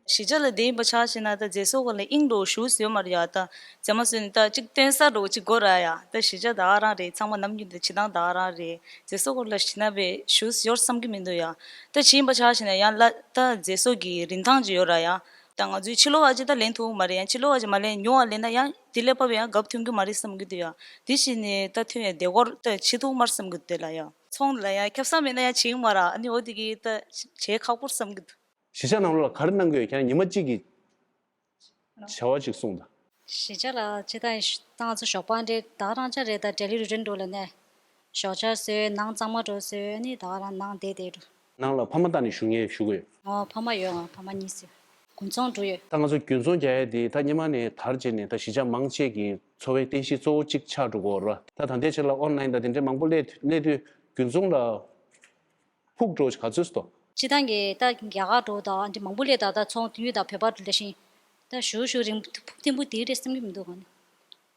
གཞིས་ཆགས་ལ་བསྡད་ཡིན་པ་ཆ་བཞག་ན་ད་མཛེས་བཟོ་སྐོར་ལ་དབྱིངས་འགྲོ་ཞུ་ཟེར་ཡོད་མ་རེད་ཡ། ད་རྫ་མ་བཟོས་ནས་ད་གཅིག་སྟོན་ས་འགྲོ་གཅིག་དགོས་ར་ཡ། ད་གཞིས་ཆགས་ད་ག་རང་རེད། ཚང་མ་ནམ་རྒྱུན་དུ་བྱེད་སྟངས་ད་ག་རང་རེད། མཛེས་བཟོ་སྐོར་ལ་བྱེད་ན་བས་ཞུ་ཡོད་བསམ་གྱི་མི་འདུག་ཡ། ད་བྱེད་ཡིན་པ་ཆ་བཞག་ན་ཡང་ལ་ད་མཛེས་བཟོ་གི་རིན་ཐང་ཅིག་ཡོད་ར་ཡ། ད་ང་ཚོའི་ཕྱི་ལོགས་ཨ་ཅེ་ད་ལེན་ཐུབ་མ་རེད་ཡ། ཕྱི་ལོགས་ཨ་ཅེ་མ་ལེན་ཉོ་བ་ལེན་ན་ཡང་དེ་ལས་པ་བས་ཡང་རྒབ་ཐོན་གྱི་མ་རེད་བསམ་གྱི་འདུག་ཡ། དེ་བྱས་ནས་ད་ཐོན་ཡ་དེ་སྐོར་ད་བྱེད་ཐུབ་མ་རེད་བསམ་གྱི་འདུག་ལ་ཡ། ཚོང་ལ་ཡ་ཁེ་བཟང་མེད་ན་ཡ་བྱེད་ཡིན་མ་ར། ཨ་ནི་འོ་དེ་གི་ད་བྱེད་ཁག་པོ་བསམ་གྱི་འདུག་གཞིས་ཆགས་ནང་ལོགས་ལ་ག་རེ་གནང་གི་ཡོད་ཁྱེད་རང་ཉི་མ་གཅིག་གི་བྱ་བ་ཅིག་གསུངས་དང་། གཞིས་ཆགས་ལ་ཅི་ད་ད་ང་ཚོ་ཞོགས་པ་འདྲེ་ད་རང་ཆ་རེད། ད་ཌེ་ལི་རུ་ཊིན་འགྲོ་ལ་ནས་ཞོགས་ཇ་བཟོས། ནང་གཙང་མ་འགྲོ་བཟོས། ཨ་ནི་ད་ག་རང་ནང་བསྡད་བསྡད་འགྲོ། ནང་ལ་ཕ་མ་བཏང་ནས་བཞུགས་མཁན་བཞུགས་ཡོད། ཨོ་ཕ་མ་ཡོད། ང་ཕ་མ་གཉིས་ཡོད། དགུན་ཚོང་འགྲོ་ཡོད། ད་ང་ཚོ་དགུན་ཚོང་རྒྱག་ཡས་དེ་ད་སྔོན་མ་ནས་དར་བྱས་ནས་ད་གཞིས་ཆགས་མང་ཆེ་གི་འཚོ་བའི་རྟེན་གཞི་གཙོ་བོ་གཅིག་ཆགས་འགྲོ་གི་ཡོད་རེད་བ། ད་ད་ལྟའི་ཆར་ལ་ཨོན་ལ་ཡིན་དང་དེ་འདྲའི་མང་པོ་སླེབས་སླེབས་དུས་དགུན་ཚོང་ལ་ཕུགས་འགྲོ་ག་ཚོད་སོ། སྤྱི་བཏང་གི་ད་རྒྱ་གར་འགྲོ་དང་འདི་མང་པོ་སླེབས་ད་ད་ཚོང་དུས་ད་བོད་པ་འདྲ་ཞིང་ད་ཞུ་ཞུ་རིང་ཐུབ་ཐིམ་པོ་དེ་རེད་བསམ་གྱི་མི་འདུག་ག་ནི།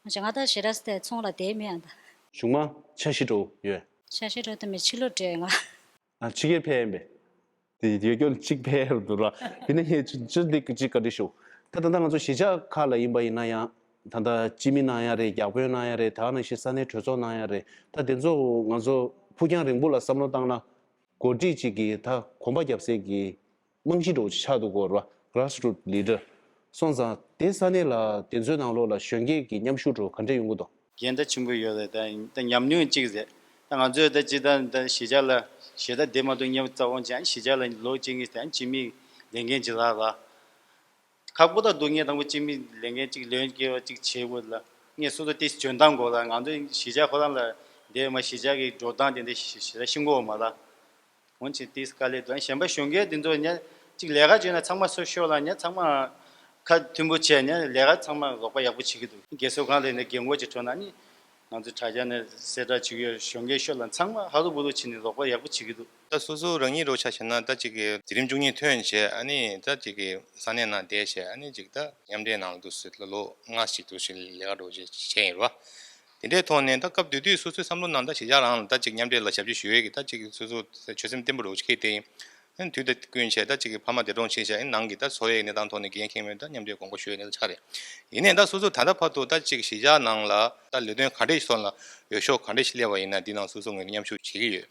ང་ང་ད་ཞེ་དྲག་སྟེ་ཚོང་ལ་བསྡད་མེད་ཨ་ད། གཞུང་མ་འཆར་གཞི་འགྲོ་ཡོད། འཆར་གཞི་འགྲོ་ད་མི་ཕྱི་ལོགས་འགྲོ་ཡོད་ང་། ཨ་ཕྱི་རྒྱལ་ཕེབས་ཡིན་པས། དེ་ཡོད་སྐྱོན་གཅིག་ཕེབས་འདུག་ར། དེ་ནས་ངས་ཅི་ཅི་འདི་གཅིག་བཀའ་འདྲི་ཞུ། ད་ད་ལྟ་ང་ཚོ་གཞིས་ཆགས་ཁག་ལ་ཡིན་པ་ཡིན་ན་ཡང་ད་ལྟ་སྤྱི་མི་གནང་ཡ་རེད། བརྒྱ་དཔོན་གནང་ཡ་རེད། ད་ག་ནང་བཞིན་ས་གནས་གྲོས་ཚོགས་གནང་ཡ་རེད། ད་དེ་ཚོ་ང་ཚོ་ཕུགས་རྒྱང་རིང་པོ་ལ་བསམ་བློ་བཏང་ན་འགོ་ཁྲིད་ཅིག་གིས་ད་གོམ་པ་རྒྱབ་སའི་གི་རྨང་གཞི་འདྲ་བོ་ཅིག་ཆགས་འདུག་གོ་ར། Grassroot leader། སོང་ཙང་དེ་ས་གནས་ལ་དེ་ཚོའི་ནང་ལོགས་ལ་གཞོན་སྐྱེས་ཀྱི་མཉམ་ཞུགས་འདྲ་བོ་ག་འདྲས་ཡོང་གི་འདུག་འགན་ད་ཆེན་པོ་ཡོད་རེད། ད་ད་ཉམས་མྱོང་གཅིག་རེད། ད་ང་ཚོས་ད་ཅི་ད་ད་གཞིས་ཆགས་ལ་གཞིས་ད་བསྡད་མ་ཐུབ་སྙམ་རྩ་དབང་ཅན་གཞིས་ཆགས་ལ་ལོ་གཅིག་གཉིས་ད་སྤྱི་མི་ལས་འགན་ཅིག་ལྷག་ལ། ཁག་པོ་ད་འདུག་ངས་དང་པོ་སྤྱི་མི་ལས་འགན་གཅིག་ལོན་སྐྱེལ་བ་གཅིག་བྱེད་དགོས་ལ། ངས་སོ་སོ་ཏིས་འཇོན་ཐང་དགོས་ལ། ང་ཚོ་གཞིས་ཆགས་ཁོ་རང་ལ་འདས་མ་གཞིས་ཆགས་ཀྱི་འགྲོ་སྟངས་དེ་འདྲ་ཞིག་ཞིག་ལ་ཤེས་དགོས་མ་ལ། འོན་ཀྱང་ཏིས་དཀའ་ལས་འདུག་གཞན་པ་གཞོན་སྐྱེས་དེ་ཚོ་ཉ་གཅིག་ལས་ཀ་བྱས་ན་ཚང་མ་སོ་ཤོར་ལ་ཉ་ཚང་མ་ཁ་མཐུན་པོ་བྱས་ཉ་ལས་ཀ་ཚང་མ་རོགས་པ་ཡག་པོ་བྱེད་ཀྱི་འདུག་རྒས་གསོ་ཁང་ལས་ནས་རྒན་གོག་ཅིག་འཕྲོད་ན་ནི། ང་ཚོ་དྲ་རྒྱ་ནས་གསལ་བསྒྲགས་བྱེད་ཀྱི་ཡོད། གཞོན་སྐྱེས་ཤོག་ལ་ཚང་མ་ཧ་རུ་བུ་རུ་བྱས་ནས་རོགས་པ་ཡག་པོ་བྱེད་ཀྱི་འདུག་ད་སོ་སོ་རང་ཉིད་རོགས་ཆ་བྱས་ན་ད་ཅིག་གི་འཛིན་རིམ་བཅུ་གཉིས་ཐོན་བྱས་ཨ་ནི་ད་ཅིག་གི་ས་གནས་ནང་བསྡད་བྱས་ཨ་ནི་ཅིག་ད་མཉམ་འབྲེལ་ནང་ལ་འདུག་སྲིད་ལ་ལོ་ལྔ་ཞིག་འདུག་ཞིག་ལས་ཀ་འགྲོ་བྱས་བྱས་ཡིན་རོ། དེ་འདྲའི་ཐོག་ནས་ད་སྐབས་དེ་དུས་སོ་སོའི་བསམ་བློ་ནང་ད་གཞིས་ཆགས་རང་ལ་ད་ཅིག་མཉམ་འབྲེལ་ལ་ཞབས་ཕྱི་ཞུ་ཡས་ཀྱི་ད་ཅིག་སོ་སོ་ཆོད་སེམས་བརྟན་པོ་རོགས་ཅིག་ཁེལ་ཏེ་ཡིན། དུས་ད་ཀུན་བྱས་ད་ཅིག་གི་ཕ་མ་འདས་གྲོངས་ཕྱིན་བྱས་ནང་གི་ད་འཚོ་བའི་གནས་སྟངས་ཐོག་ནས་འགན་འཁྱེར་མེད་ད་མཉམ་འབྲེལ་དགོངས་པ་ཞུ་ཡས་གནས་ཚུལ་ཆགས་རེད། ཡིན་ནའི་ད་སོ་སོ་ད་ལྟ་བར་དུ་ད་ཅིག་གཞིས་ཆགས་ནང་ལ་ད་ལས་དོན་ག་འདྲས་ཤིག་སོང་ལ་འོས་ཤོག་ག་འདྲས་ཤིག་སླེབས་པ་ཡིན་ན་འདི་ནང་སོ་སོ་ངོས་ནས་མཉམ་ཞུགས་བྱེད་ཀྱི་ཡོད།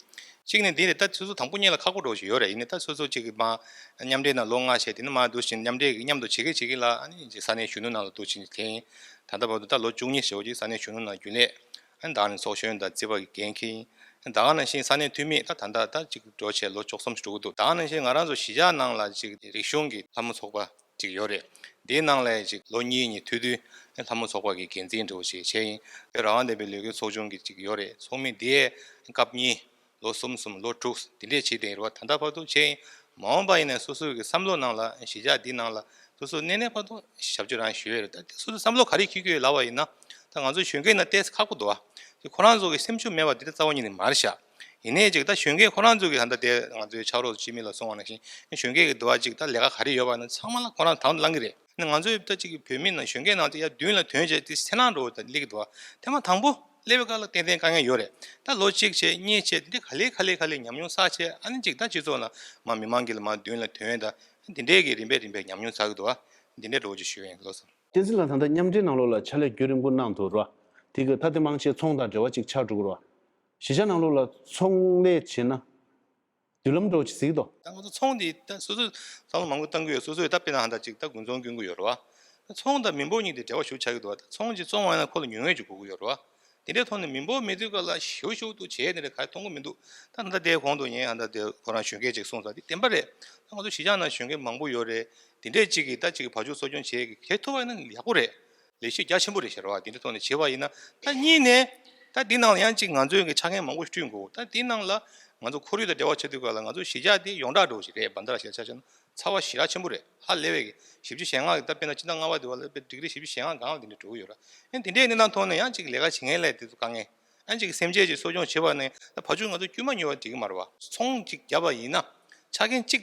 གཅིག་ནས་འདི་རེད། ད་སོ་སོ་དང་པོ་ཉིད་ལ་ཁག་པོ་འགྲོ་བཞིན་ཡོད་རེད། ཡིན་ནའི་ད་སོ་སོ་ཅིག་གི་མ་མཉམ་འབྲེལ་ནང་ལོ་ལྔ་བྱས་དེ་ནས་མ་འདུག་བཞིན་མཉམ་འབྲེལ་གྱི་མཉམ་དུ་བྱེད་ཀྱི་བྱེད་ཀྱི་ལ་ཨ་ནི་ཅིག་ས་གནས་གཞོན་ནུ་ནང་ལ་འདུག་བཞིན་འཐེན། ད་ལྟ་བར་དུ་ད་ལོ་བཅུ་གཉིས་ཞེ་པོ་ཅིག་ས་གནས་གཞོན་ནུ་ནང་རྒྱུན་ལས། ཨ་ནི་ད་ག་ནང་ཚོགས་གཞོན་དང་རྩིས་པ་གི་འགན་འཁྱེར་ཡིན། ཨ་ནི་ད་ག་ནང་བཞིན་ས་གནས་འཐུས་མི་ད་ད་ལྟ་ད་ཅིག་འགྲོ་བྱས་ལོ་བཅུ་གསུམ་ཞིག་འགྲོ་གི་འདུག་ད་ག་ནང་བཞིན་ང་རང་ཚོ་གཞིས་ཆགས་ནང་ལ་ཅིག་རིག་གཞུང་གི་ལྷ་མོ་ཚོགས་པ་ཅིག་ཡོད་རེད། དེའི་ནང་ལ་ཅིག་ལོ་གཉིས་གཉིས་ཐུག་དུས་ལྷ་མོ་ཚོགས་པ་གི་འགན་འཛིན་འདྲ་བོ་ཞིག་བྱས་ཡིན། བོད་རང་དབང་ལྡན་པའི་ལས་འགུལ་ཚོགས་ཆུང་གི་ཅིག་ཡོད་རེད། ཚོགས་མི་དེས་སྐབས་གཉིས། ལོ་གསུམ་གསུམ་ལོ་དྲུག་འདི་འདྲས་བྱས་ཏེ་རེད་བ། ད་ལྟ་བར་དུ་བྱས་ཡིན། མ་འོངས་པ་ཡིན་ན་སོ་སོ་གི་བསམ་བློ་ནང་ལ་གཞིས་ཆགས་འདི་ནང་ལ་སོ་སོ་གནས་གནས་བར་དུ་ཞབས་ཕྱི་རང་ཞུ་ཡས་རེད། ད་སོ་སོ་བསམ་བློ་ག་རེ་འཁྱེར་གྱི་ཡོད་ལབ་པ་ཡིན་ན། ད་ང་ཚོ་གཞོན་སྐྱེས་ནང་ཏོག་ཙམ་ཁག་པོ་འདུག་བ། དེ་ཁོ་རང་ཚོ་གི་སེམས་ཤུགས་མེད་པ་འདི་ད་རྩ་བ་ཉིད་ནས་མ་རེད་ཤག་ཡིན་ནའི་ཅིག་ད་གཞོན་སྐྱེས་ཁོ་རང་ཚོ་གི་ད་ལྟ་དེ་ང་ཚོའི་ཕྱག་རོགས་སྤྱི་མི་ལ་སོང་བ་ནང་བཞིན་གཞོན་སྐྱེས་ཀྱི་འདུག་བ་ཅིག་ད་ལས་ཀ་ག་རེ་ཡོད་པ་ན་ཚང་མ་ལ་ཁོ་རང་དང་དུ་བླངས་ཀྱི་རེད། ང་ཚོའི་ད་ཅིག་གི་བོད་མི་ནང་གཞོན་སྐྱེས་ནང་དུ་ཡར་མདུན་ལ་ཐོན་བྱས་ཏེ་སེམས་ནང་འགྲོ་བ་ད་སླེབས་ཀྱི་འདུག་བ། ཐེངས་མ་དང་པོ། སླེབས་པའི་སྐབས་ལ་ཏན་ཏན་དཀའ་ངལ་ཡོད་རེད། ད་ལོ་གཅིག་བྱས་གཉིས་བྱས་དེ་འདྲའི་ག་ལེ་ག་ལེ་ག་ལེ་ཉམས་མྱོང་བསགས་བྱས། ཨ་ནི་གཅིག་ད་སྤྱི་ཚོགས་ནང་མ་མི་མང་གི་ལ་མ་མདུན་ལ་ཐོན་ད་དེ་འདྲའི་གི་རིམ་པས་རིམ་པས་ཉམས་མྱོང་བསགས་ཀྱི་འདུག་ཨ། དེ་འདྲའི་འགྲོ་ཅིག་ཞུ་ཡིན་ལོ་སོ། བསྟན་འཛིན་ལགས། ད་ལྟ་མཉམ་འབྲེལ་ནང་ལོགས་ལ་ཕྱག་ལས་རྒྱུན་རིང་པོ་གནང་འདུག་ར། དེ་གི་ད་དེ་མང་ཆེ་ཚོང་དང་འབྲེལ་བ་ཅིག་ཆགས་འགྲོ་གི་ར། གཞིས་ཆགས་ནང་ལོགས་ལ་ཚོང་ལས་བྱེད་ན་མདུན་ལམ་འགྲོ་ཅིག་གཟིགས་དོ། ད་ང་ཚོ་ཚོང་འདི་ད་སོ་སོས་བསམ་བློ་མང་པོ་བཏང་གི་ཡོད། སོ་སོས་ད་དཔེར་ན་ཧ་ད་ཅིག་ད་དགུན་ཚོང་སྐྱོན་གི་ཡོད་ར་བ། ཚོང་དང་མི་འབོར་གཉིས་དེ་འབྲེལ་བ་ཞུ་ཆགས་ཀྱི་འདུག་བ། ད་ཚོང་ཅིག་བཙོང་བ་ཡིན་ན་ཁོ་ལ་ཉུང་ངུ་ཅིག་དགོས་ཀྱི་ཡོད་ར་བ། དེ་འདྲའི་ཐོག་ནས་མི་འབོར་མི་འདུག་ག་ལ་ཞུ་ཞུ་འདུག་བྱས་ནས་རེ་ག་མཐོང་གི་མི་འདུག་ད་ད་ལྟ་དེའི་གོང་དུ་ངས་ཧ་ད་དེ་ཁོ་རང་གཞོན་སྐྱེས་ཅིག་གསུངས་ས་དེ་བདེན་པ་རེད། ད་ང་ཚོ་གཞིས་ཆགས་ནང་གཞོན་སྐྱེས་མང་པོ་ཡོད་རེད། དེ་འདྲའི་ཅིག་གིས་ད་ཅིག་བ་ཕྱུགས་གསོ་སྐྱོང་བྱེད་ཀྱི་བྱེད་ཐུབ་པ་ཡིན་ན་ཡག་པོ་རེད། ལས་གཞི་རྒྱ་ཆེན་པོ་རེད་ཟེར་བ་དེ་འདྲའི་ཐོག་ནས་བྱེད་པ་ཡིན་ན། ད་གཉིས་ནས་ད་འདི་ནང་ལ་ཡང་ཅིག་ང་ཚོའི་གི་ཆ་རྐྱེན་མང་པོ་ཞིག་བསྐྲུན་དགོས། ད་འདི་ནང་ལ་ང་ཚོ་ཁོར་ཡུག་དང་འབྲེལ་བ་བྱེད་དུས་ག་ལ་ང་ཚོ་གཞིས་ཆགས་འདི་ཡོངས་གྲགས་འགྲོ་བ་ཞིག་རེད། བན་ད་ར་ཞེས་ཆ་བཞག་ན་ཚ་བ་ཞེ་དྲག་ཆེན་པོ་རེད། ཧ་ལས་པའི་གི་བཞི་བཅུ་ཞེ་ལྔ་གི་ད་དཔེར་ན་སྤྱི་ཟླ་ལྔ་པ་དེ་བ་ལ་དཔེ་ཌིག་རི་བཞི་བཅུ་ཞེ་ལྔ་སྒང་ལ་དེ་འདྲ་འགྲོ་གི་ཡོད་ར། ཨེ་དེ་འདྲའི་གནས་སྟངས་ཐོག་ནས་ཡང་ཅིག་ལས་ཀ་བྱེད་མཁན་ལ་དེ་ཚོ་དཀའ་ངལ། ཨ་ཅིག་སེམས་ཅན་ཅིག་གསོ་སྐྱོང་བྱེད་པ་ནས་ད་བ་ཕྱུགས་ང་ཚོ་དཀྱུས་མ་ཉོ་བ་འགྲིག་གི་མ་རེད་བ། ཚོང་ཅིག་བརྒྱབ་པ་ཡིན་ན་ཆ་རྐྱེན་གཅིག་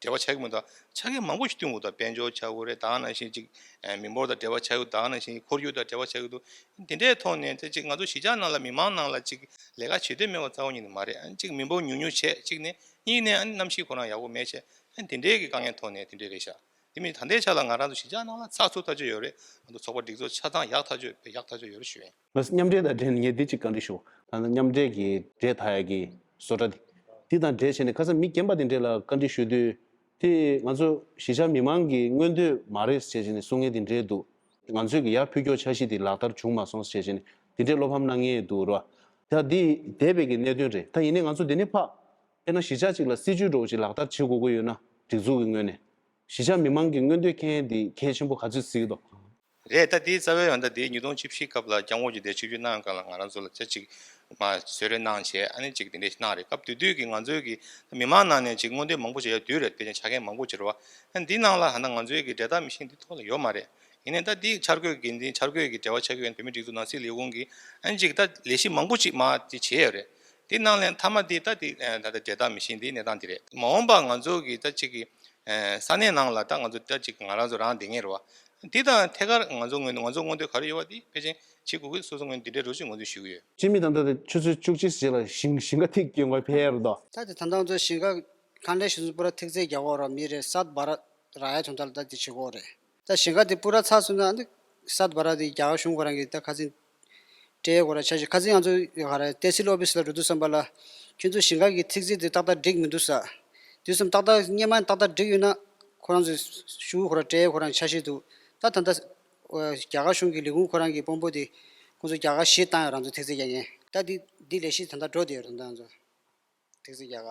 འབྲེལ་བ་ཆགས་ཀྱི་མི་འདུག་ཆ་རྐྱེན་མང་པོ་ཞིག་བསྐྲུན་དགོས་འདུག་དཔལ་འབྱོར་ཆགས་དགོས་རེད། ད་ག་ནང་བཞིན་ཅིག་ཨ་མི་འབོར་དང་འབྲེལ་བ་ཆགས་ཀྱི་འདུག་ད་ག་ནང་བཞིན་ཁོར་ཡུག་དང་འབྲེལ་བ་ཆགས་ཀྱི་འདུག་དེ་འདྲའི་ཐོག་ནས་དེ་ཅིག་ང་ཚོ་གཞིས་ཆགས་ནང་ལ་མི་མང་ནང་ལ་ཅིག་ལས་ཀ་བྱེད་འདོད་མེད་པ་རྩ་བ་ཉིད་ནས་མ་རེད། ཨ་ཅིག་མི་འབོར་ཉུང་ཉུང་བྱས་གཅིག་ནས། གཉིས་ནས་ཨ་ནི་གནམ་གཤིས་ཁོ་རང་ཡག་པོ་མེད་བྱས། ཨ་ནི་དེ་འདྲའི་གི་དཀའ་ངལ་ཐོག་ནས་དེ་འདྲའི་རེད་ཤག་དེ་མིན་ད་ལྟའི་ཆ་ལ་ང་རང་ཚོ་གཞིས་ཆགས་ནང་ལ་ཚགས་ཚུད་ཐག་ཆོད་ཡོད་རེད། ང་ཚོ་ཚོགས་པ་སྒྲིག་འཛུགས་ཆ་ཚང་ཡག་ཐག་ཆོད་ཡག་ཐག་ཆོད་ཡོད་རེད་ཞུ་ཡིན། ང་ཚོ་མཉམ་འབྲེལ་དང་འབྲེལ་ནས་ངས་འདི་གཅིག་བཀའ་འདྲི་ཞུ། ད་ལྟ་མཉམ་འབྲེལ་གྱི་འབྲེལ་ཐག་ཡག་གི་བཟོ་གྲྭ་འདི་འདི་དང་འབྲེལ་བྱས་ནས་ཁ་སང་མི་རྒན་པ་དེ་འདྲས་ལ་བཀའ་འདྲི་ཞུ་དུས། དེ་ང་ཚོ་གཞིས་ཆགས་མི་མང་གི་མངོན་འདོད་མ་རེད་ཟེར་བྱས་ནས་གསུང་མཁན་དེ་འདྲས་འདུག་ང་ཚོས་ཀྱི་ཡར་ཕུལ་སྐྱོར་འཆར་གཞི་དེ་ལག་བསྟར་བྱུང་མ་སོང་ཟེར་བྱས་ནས་དེ་འདྲས་བློ་ཕམ་གནང་མཁན་འདུག་ར། ད་འདི་འདས་པའི་གི་གནད་དོན་རེད། ད་ཡིན་ནའི་ང་ཚོ་འདི་ནས་ཕར་དཔེར་ན་གཞིས་ཆགས་གཅིག་ལ་སྲིད་ཇུས་འདྲ་བོ་ཅིག་ལག་བསྟར་བྱེད་དགོས་ཀྱི་ཡོད་ན། སྒྲིག་འཛུགས་ཀྱི་ངོས་ནས་གཞིས་ཆགས་མི་མང་གི་མངོན་འདོད་མཁྱེན་འདི་གལ་ཆེན་པོ་ག་ཚོད་གཟིགས་འདུག་རེད། ད་དེའི་རྩ་བའི་ཡང་ད་དེའི་ཉིས་སྟོང་བཅུ་བཞི་སྐབས་ལ་སྐྱབས་མགོན་གྱིས་དེ་ཆིབས་བསྒྱུར་གནང་ཡོང་སྐབས་ལ་ང་རང་ཚོ་ལ་ཆ་གཅིག་མ་གསོལ་རས་གནང་བྱས་ཨ་ནི་གཅིག་དེ་འདྲས་གནང་རེད། སྐབས་དེ་དུས་ཀྱི་ང་ཚོའི་གི་མི་མང་ནང་ནས་གཅིག་མངོན་འདོད་མང་པོ་བྱས་ཡ་དུས་རེད། དཔེ་ཅན་ཆ་རྐྱེན་མང་པོ་བྱེད་རོགས། ཨ་ནི་འདི་ནང་ལ་ཧ་ན་ང་ཚོའི་གི་འབྲེལ་ཐག་མི་ཤེས་འདི་ཐོག་ལ་ཡོད་མ་རེད། ཡིན་ནའི་ད་འདི་འཆར་འགོད་འགན་འཛིན་འཆར་འགོད་ཀྱི་འབྲེལ་བ་ཆགས་ཀྱི་ཡོད་བོད་མིའི་སྒྲིག་འཛུགས་ནང་སྲིད་ལས་ཁུངས་ཀྱི་ཨ་ནི་གཅིག་ད་ལས་གཞི་མང་པོ་ཅིག་མ་དེ་བྱས་ཡོད་རེད། དེ་ནང་ལས་མཐའ་མ་དེ་ད་དེ་ད་ལྟ་འབྲེལ་ཐག་མི་ཤེས་འདི་གནས་སྟངས་དེ་རེད། མ་འོངས་པ་ང་ཚོ་གི་ད་གཅིག་གི་ས་གནས་ནང་ལ་ད་ང་ཚོ་ད་ཅིག་ང་རང་ཚོ་རང་བསྡད་མཁན་རེད་བ། འདི་དང་ཐད་ཀར་ང་ཚོ་ངོས་ནས་ང་ཚོ་མངོན་འདོད་ག་རེ་ཡོད་བ་འདི་ཕལ་ཆེར་བྱེད་དགོས་ཀྱི་སོ་སོ་ངོས་ནས་འདི་འདྲའི་རོགས་ཅིག་ངོས་འཛིན་ཞུ་གི་ཡོད། སྤྱི་མི་ད་ལྟ་ཆུ་ཚོད་བཅུ་གཅིག་ཙམ་ལ་ཞིང་ཞིང་ཁ་ཐིག་སྐྱོན་དགོས་ཕེབས་རེད་དོ། ད་དེ་ད་ལྟ་ང་ཚོ་ཞིང་ཁ་ཁ་འདྲེན་ཞུ་ཚུལ་པུ་ར་ཐིག་ཚད་རྒྱག་གོ་ར་མི་རེ་སད་བར་ར་ཡ་ཐུང་ཐ་ལ་ད་དེ་བྱེད་གོ་རེད། ད་ཞིང་ཁ་དེ་པུ་ར་ཚར་སོང་ན་ཨ་ནི་སད་བར་ར་དེ་རྒྱ་གར་གཞུང་ཁོ་རང་གིས་ད་ཁ་སང་སྤྲད་དགོས་ར་ཆ་ཞིག་ཁ་སང་ང་ཚོ་ག་རེ་ཏེ་སིལ་ཨོ་ཕི་སི་ལ་འགྲོ་དུས་ཙམ་པ་ལ་ཁྱོད་ཚོ་ཞིང་ཁ་གི་ཐིག་ཚད་དེ་ཏག་ཏག་འགྲིག་མི་འདུག་ས། དུས་ཙམ་ཏག་ཏག་སྔོན་མ་ཏག་ཏག་འགྲིག་ཡོད་ན་ཁོ་རང་ཚོས་ཞུ་ཁོ་རང་སྤྲད་ཁོ་རང་ཆ་ཤས་འདུག་ད་ད་ལྟ་རྒྱ་གར་གཞུང་གི་ལས་ཁུངས་ཁོ་རང་གི་དཔོན་པོ་དེ་ཁོང་ཚོ་རྒྱ་གར་གཞི་བཏང་ཡོད་རང་ཚོ་ཐིག་ཚད་རྒྱག་མཁན། ད་འདི་འདི་ལས་གཞི་ད་ལྟ་འགྲོ་བསྡད་ཡོད་རེད་ད་ང་ཚོ། ཐིག་ཚད་རྒྱག་ག་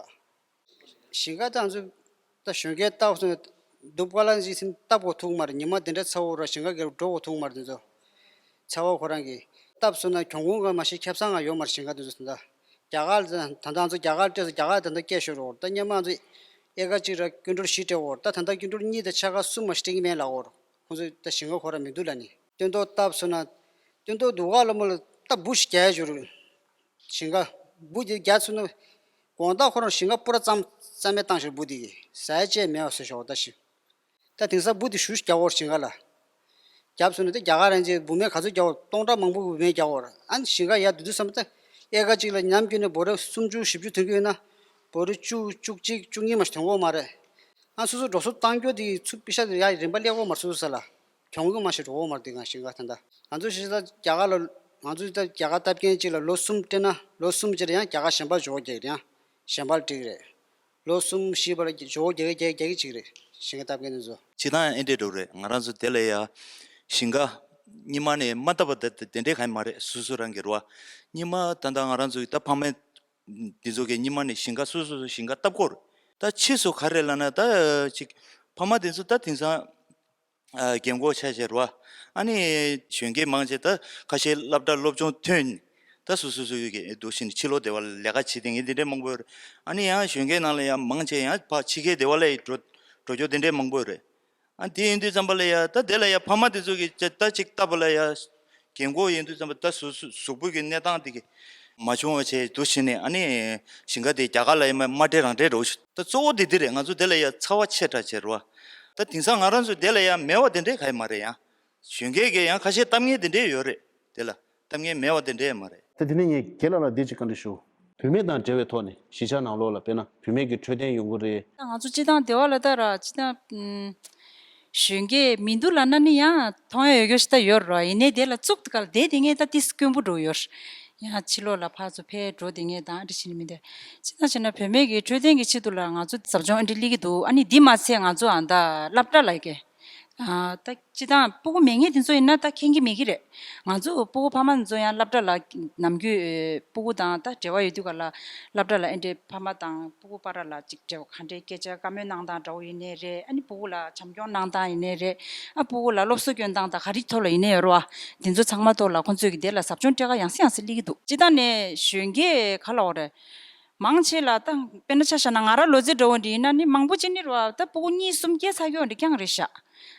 ཞིང་ཁ་ད་ང་ཚོ་ད་གཞོན་སྐྱེས་བཏབ་སོང་ནས་སྡུག་པ་ལ་ཅིག་སེམས་བཏབ་དགོས་ཐུག་མ་རེད། ཉི་མ་དེ་འདྲ་ཚ་བོ་ར་ཞིང་ཁ་སྒེར་འགྲོ་དགོས་ཐུག་མ་རེད། དེ་ཚོ་ཚ་བ་ཁོ་རང་གིས་བཏབ་སོང་ན་གྱོང་གུན་ག་མ་ཤེས་ཁེ་བཟང་ང་ཡོད་མ་རེད། ཞིང་ཁ་དེ་ཚོ་ད་ལྟ་རྒྱ་གར་ད་ལྟ་ང་ཚོ་རྒྱ་གར་སྤྲད་སོང་། རྒྱ་གར་ད་ལྟ་སྐད་ཤོར་རོགས། ད་སྔོན་མ་ང་ཚོ་ཨེ་ཀ་གཅིག་ར་ཀུན་ཊལ་བཞི་སྤྲད་འོར་ད་ད་ལྟ་ཀུན་ཊལ་གཉིས་དང་ཕྱེད་ཀ་གསུམ་མ་ཤེས་སྤྲད་ཀྱི་མེད་ལབ་འོར། ཁོང་ཚོས་ད་ཞིང་ཁ་ཁོ་ར་མི་འདུག་ལབ་ནི། སྟོན་ཐོག་བཏབ་སོང་ན། སྟོན་ཐོག་འདུག་ག་ལ་མོ་ལ་ད་འབུ་ཞིག་རྒྱག་ཡ་འཇོག་རེད། ཞིང་ཁ། འབུ་དེ་རྒྱག་སོང་ན། དགོང་དག་ཁོ་རང་ཞིང་ཁ་པུ་ར་རྩམ་རྩ་མེད་བཏང་ཞིག་འབུ་དེ་གིས་ཟ་ཡ་བཅས་མེད་པ་བཟོས་ཞོག་ད་ཞིག་ད་དེང་སང་འབུ་དེ་ཞུ་ཞིག་རྒྱག་འོར་ཞིང་ཁ་ལ། རྒྱབ་སོང་ན་ད་རྒྱ་གར་རང་ཅིག་འབུ་སྨན་ག་ཚོད་རྒྱག་འོར་སྟོང་ཕྲག་མང་པོ་འབུ་སྨན་རྒྱག་འོར་ཨ་ནི་ཞིང་ཁ་ཡར་བསྡུ་དུས་ཙམ་ད་ཨེ་ཀ་གཅིག་ལ་ཉམས་སྐྱོན་ནས་འབུ་ར་སུམ་ཅུ་བཞི་བཅུ་ཐོན་གྱི་ཡོད་ན། འབུ་ར་བཅུ་བཅུ་གཅིག་བཅུ་གཉིས་མ་ཞིག་ཐོན་གྱི་ཡོད་མ་རེད། ཨ་སོ་སོ་འགྲོ་སོང་བཏང་རྒྱུ་དེ་ཚུར་པེ་ཤ་དེ་ཡ་རིན་པ་སླེབས་ཀྱི་མ་རེད། སོ་སོ་ས་ལ་གྱོང་གུན་མ་ཞིག་འགྲོ་གི་མ་རེད། དེ་གང་ཞིག་ག་ད་ལྟ་ང་ཚོ་ཞིག་ད་རྒྱ་གར་ལ་ང་ཚོ་ད་རྒྱ་གར་བཏབ་མཁན་གཅིག་ལ་ལོ་གསུམ་སྤྲད་ན་ལོ་གསུམ་གཅིག་ལ་ཡང་རྒྱ་གར་གཞན་པ་འཇོག་རྒྱག་ཡང་གཞན་པ་ལ་འགྲིག་རེད། ལོ་གསུམ་བཞི་བར་ལ་འཇོག་རྒྱག་རྒྱག་རྒྱག་གི་གཅིག་རེད། ཞིང་ཁ་བཏབ་མཁན་དེ་ཚོ། སྤྱིར་བཏང་ཨེ་འདྲས་འགྲོ་རེད། ང་རང་ཚོ་དེ་ལ་ཡ་ཞིང་ཁ་སྔོན་མ་ནས་མ་བཏབ་པ་དེ་དེ་འདྲས་གང་ཡང་མ་རེད། སོ་སོ་རང་གི་རེད་བ། སྔོན་མ་ད་ལྟ་ང་རང་ཚོ་ད་ཕ་མ་འདི་ཚོ་གིས་སྔོན་མ་ནས་ཞིང་ཁ་སོ་སོ་སོ་ཞིང་ཁ་བཏབ་ཀྱི་ཡོད་རེད། ད་ཕྱིས་སུ་ག་རེ་ལབ་ན་ད་ཅིག་ཕ་མ་དེ་ཚོ་ད་དེང་སང་ཨ་རྒན་གོག་ཆགས་བྱས་རེད་བ། ཨ་ནི་གཞོན་སྐྱེས་མང་ཆེ་ད་ཁ་ཤས་སློབ་གྲྭ་སློབ་སྦྱོང་ཐོན། ད་སོ་སོ་སོ་གི་འདུག་བཞིན་ཕྱི་ལོགས་སྡེ་བ་ལ་ལས་ཀ་བྱེད་མཁན་དེ་འདྲས་མང་པོ་ཡོད་རེད། ཨ་ནི་ཡང་གཞོན་སྐྱེས་ནང་ལ་ཡང་མང་ཆེ་ཡང་ཕར་ཕྱི་རྒྱལ་སྡེ་བ་ལ་འགྲོ་འགྲོ་རྒྱུ་དེ་འདྲས་མང་པོ་ཡོད་རེད། ཨ་དེ་ཡིན་དུས་ཙམ་པ་ལ་ཡ་ད་དེ་ལ་ཡ་ཕ་མ་དེ་ཚོ་གིས་ཅི་ད་ཅིག་བལྟས་པ་ལ་ཡ་རྒན་གོག་ཡིན་དུས་ཙམ་པ་ད་གཟུགས་གཟུགས་པོ་གི་གནས་སྟངས་དེ་གི་མ་བྱུང་བ་བྱས་འདུག་བཞིན་ནས་ཨ་ནི་ཞིང་ཁ་དེ་རྒྱ་གར་ལ་ཡ་མ་མ་སྤྲད་རང་སྤྲད་འགྲོ་ཞུ། ད་གཙོ་བོ་དེ་འདི་རེད། ང་ཚོ་དེ་ལ་ཡ་ཚ་བ་ཆེ་དྲགས་བྱས་རེད་བ། ད་དེང་སང་ང་རང་ཚོ་དེ་ལ་ཡ་མེད་པ་དེ་འདྲས་ག་ཡི་མ་རེད། ཡང་གཞོན་སྐྱེས་ཀྱི་ཡང་ཁ་ཤས་གཏམ་ངན་དེ་འདྲས་ཡོད་རེད། དེ་ལ་གཏམ་ངན་མེད་པ་དེ་འདྲས་མ་རེད། ད་དེ་ནས་ངས་རྒན་ལགས་ལ་འདི་ཅིག་བཀའ་འདྲི་ཞུ། བུད་མེད་དང་འབྲེལ་བའི་ཐོག་ནས་གཞིས་ཆགས་ནང་ལོགས་ལ་དཔེར་ན་བུད་མེད་ཀྱི་འཕྲོད་བསྟེན་ཡོང་གི་རེད། ང་ཚོ་སྤྱི་བཏང་སྡེ་བ་ལ་ལྟ་ར་སྤྱི་བཏང་ཨུམ། གཞོན་སྐྱེས་མི་འདུག་ལབ་ན་ནི་ཡང་མཐོང་ཡ་ཡོད་རྒྱུ་ཞིག་ད་ཡོད་རེད། ཡིན་ནའི་དེ་ལ་བཙུགས་དུས་སྐབས་ལ་བསྡད་དེ་ངས་ད་ཏིས་དཀོན་པོ་འགྲོ་ཡོད། ཡང་ཕྱི་ལོགས་ལ་ཕར་ཚུར་ཕེབས་འགྲོ་དེ་ངས་ད་འདྲ་བྱེད་ནི་མི་འདུག་སྤྱི་བཏང་བྱས་ན་བུད་མེད་ཀྱི་འཕྲོད་བསྟེན་གྱི་ཆེད་དུ་ལ་ང་ཚོ་ཟབ་སྦྱོང་ཨ་འདྲ་སླེབས་ཀྱི་འདུག་ཨ་ནི་འདི་མ་ཚད་ང་ཚོ་ཨ་ད་སློབ་གྲྭ་ལ་ཡ་གི་ད་སྤྱི་བཏང་སྤུ་གུ་མེད་མཁན་དེ་ཚོ་ཡིན་ན་ད་མཁྱེན་གྱི་མེད་ཀྱི་རེད། ང་ཚོ་སྤུ་གུ་ཕ་མ་ཚོ་ཡང་སློབ་གྲྭ་ལ་ནམ་རྒྱུན་སྤུ་གུ་དང་ད་འབྲེལ་བ་ཡོད་དུས་ག་ལ་སློབ་གྲྭ་ལ་ཨེ་འདྲའི་ཕ་མ་དང་སྤུ་གུ་བར་ལ་ཅིག་འབྲེལ་བ་ག་འདྲའི་སྐད་ཆ་བཀའ་མོལ་གནང་སྟངས་འདྲ་བོ་ཡིན་ནའི་རེད། ཨ་ནི་སྤུ་གུ་ལ་བྱམས་སྐྱོང་གནང་སྟངས་ཡིན་ནའི་རེད། ཨ་སྤུ་གུ་ལ་སློབ་གསོ་སྐྱོན་སྟངས་དང་ག་རེ་ཐོག་ལ་ཡིན་ནའི་ཡོད་རེད་བ། དེ་ཚོ་ཚང་མ་ཐོག་ལ་ཁོང་ཚོས་ཀྱི་དེ་ལ་ཟབ་སྦྱོང་སྤྲད་ག་ཡང་སེ་ཡང་སེ་སླེབས་ཀྱི་འདུག་སྤྱི་བཏང་ནས་གཞོན་སྐྱེས་ག་ལ་འོ་རེད། མང་ཆེ་ལ་ད་དཔེར་ན་ཆ་བཞག་ན་ང་རང་ལོ་ཙཱ་འདྲ་བོ་འདི་ཡིན་ན་ནི་མང་པོ་ཅིག་ནི་རེད་བ། ད་སྤུ་གུ་གཉིས་གསུམ་སྐྱེས་ཚར་གྱི་འདི་རྐྱང་རེད་ཤག་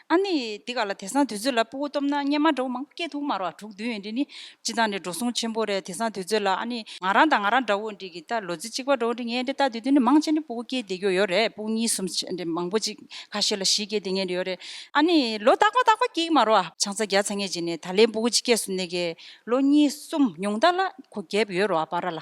ཨ་ནི་དེ་ག་ལ་དེང་སང་དུས་ཚོད་ལ་སྤུ་གུ་སྟོབས་ན་སྔོན་མ་འདྲ་བོ་མང་པོ་སྐྱེས་ཐུབ་མ་རེད་བ། དྲུག་བདུན་ཡིན་དེ་ནི་སྤྱི་བཏང་ནས་འགྲོ་སོང་ཆེན་པོ་རེད། དེང་སང་དུས་ཚོད་ལ་ཨ་ནི་ང་རང་དང་ང་རང་འདྲ་བོ་འདི་གི་ད་ལོ་ཙཱ་གཅིག་པ་འདྲ་བོ་འདི་ངས་འདི་ལྟ་དུས་དུས་ནི་མང་ཆེ་ནི་སྤུ་གུ་སྐྱེས་བསྡད་ཀྱི་ཡོད་རེད། སྤུ་གུ་གཉིས་གསུམ་ཅིག་འདི་མང་པོ་ཅིག་ཁ་ཤས་ལ་བཞི་སྐྱེས་བསྡད་མཁན་འདྲ་ཡོད་རེད། ཨ་ནི་ལོ་རྟག་པ་རྟག་པ་སྐྱེ་གི་མ་རེད་བ། ཆང་ས་བརྒྱབ་ཚར་མཁན་ཅིག་ནས་ད་ལན་སྤུ་གུ་གཅིག་སྐྱེས་སོང་ནས་གི་ལོ་གཉིས་གསུམ་ཉུང་མཐའ་ལ་ཁོ་རྒས་པ་ཡོད་རེད་བ་པ་ར་ལ།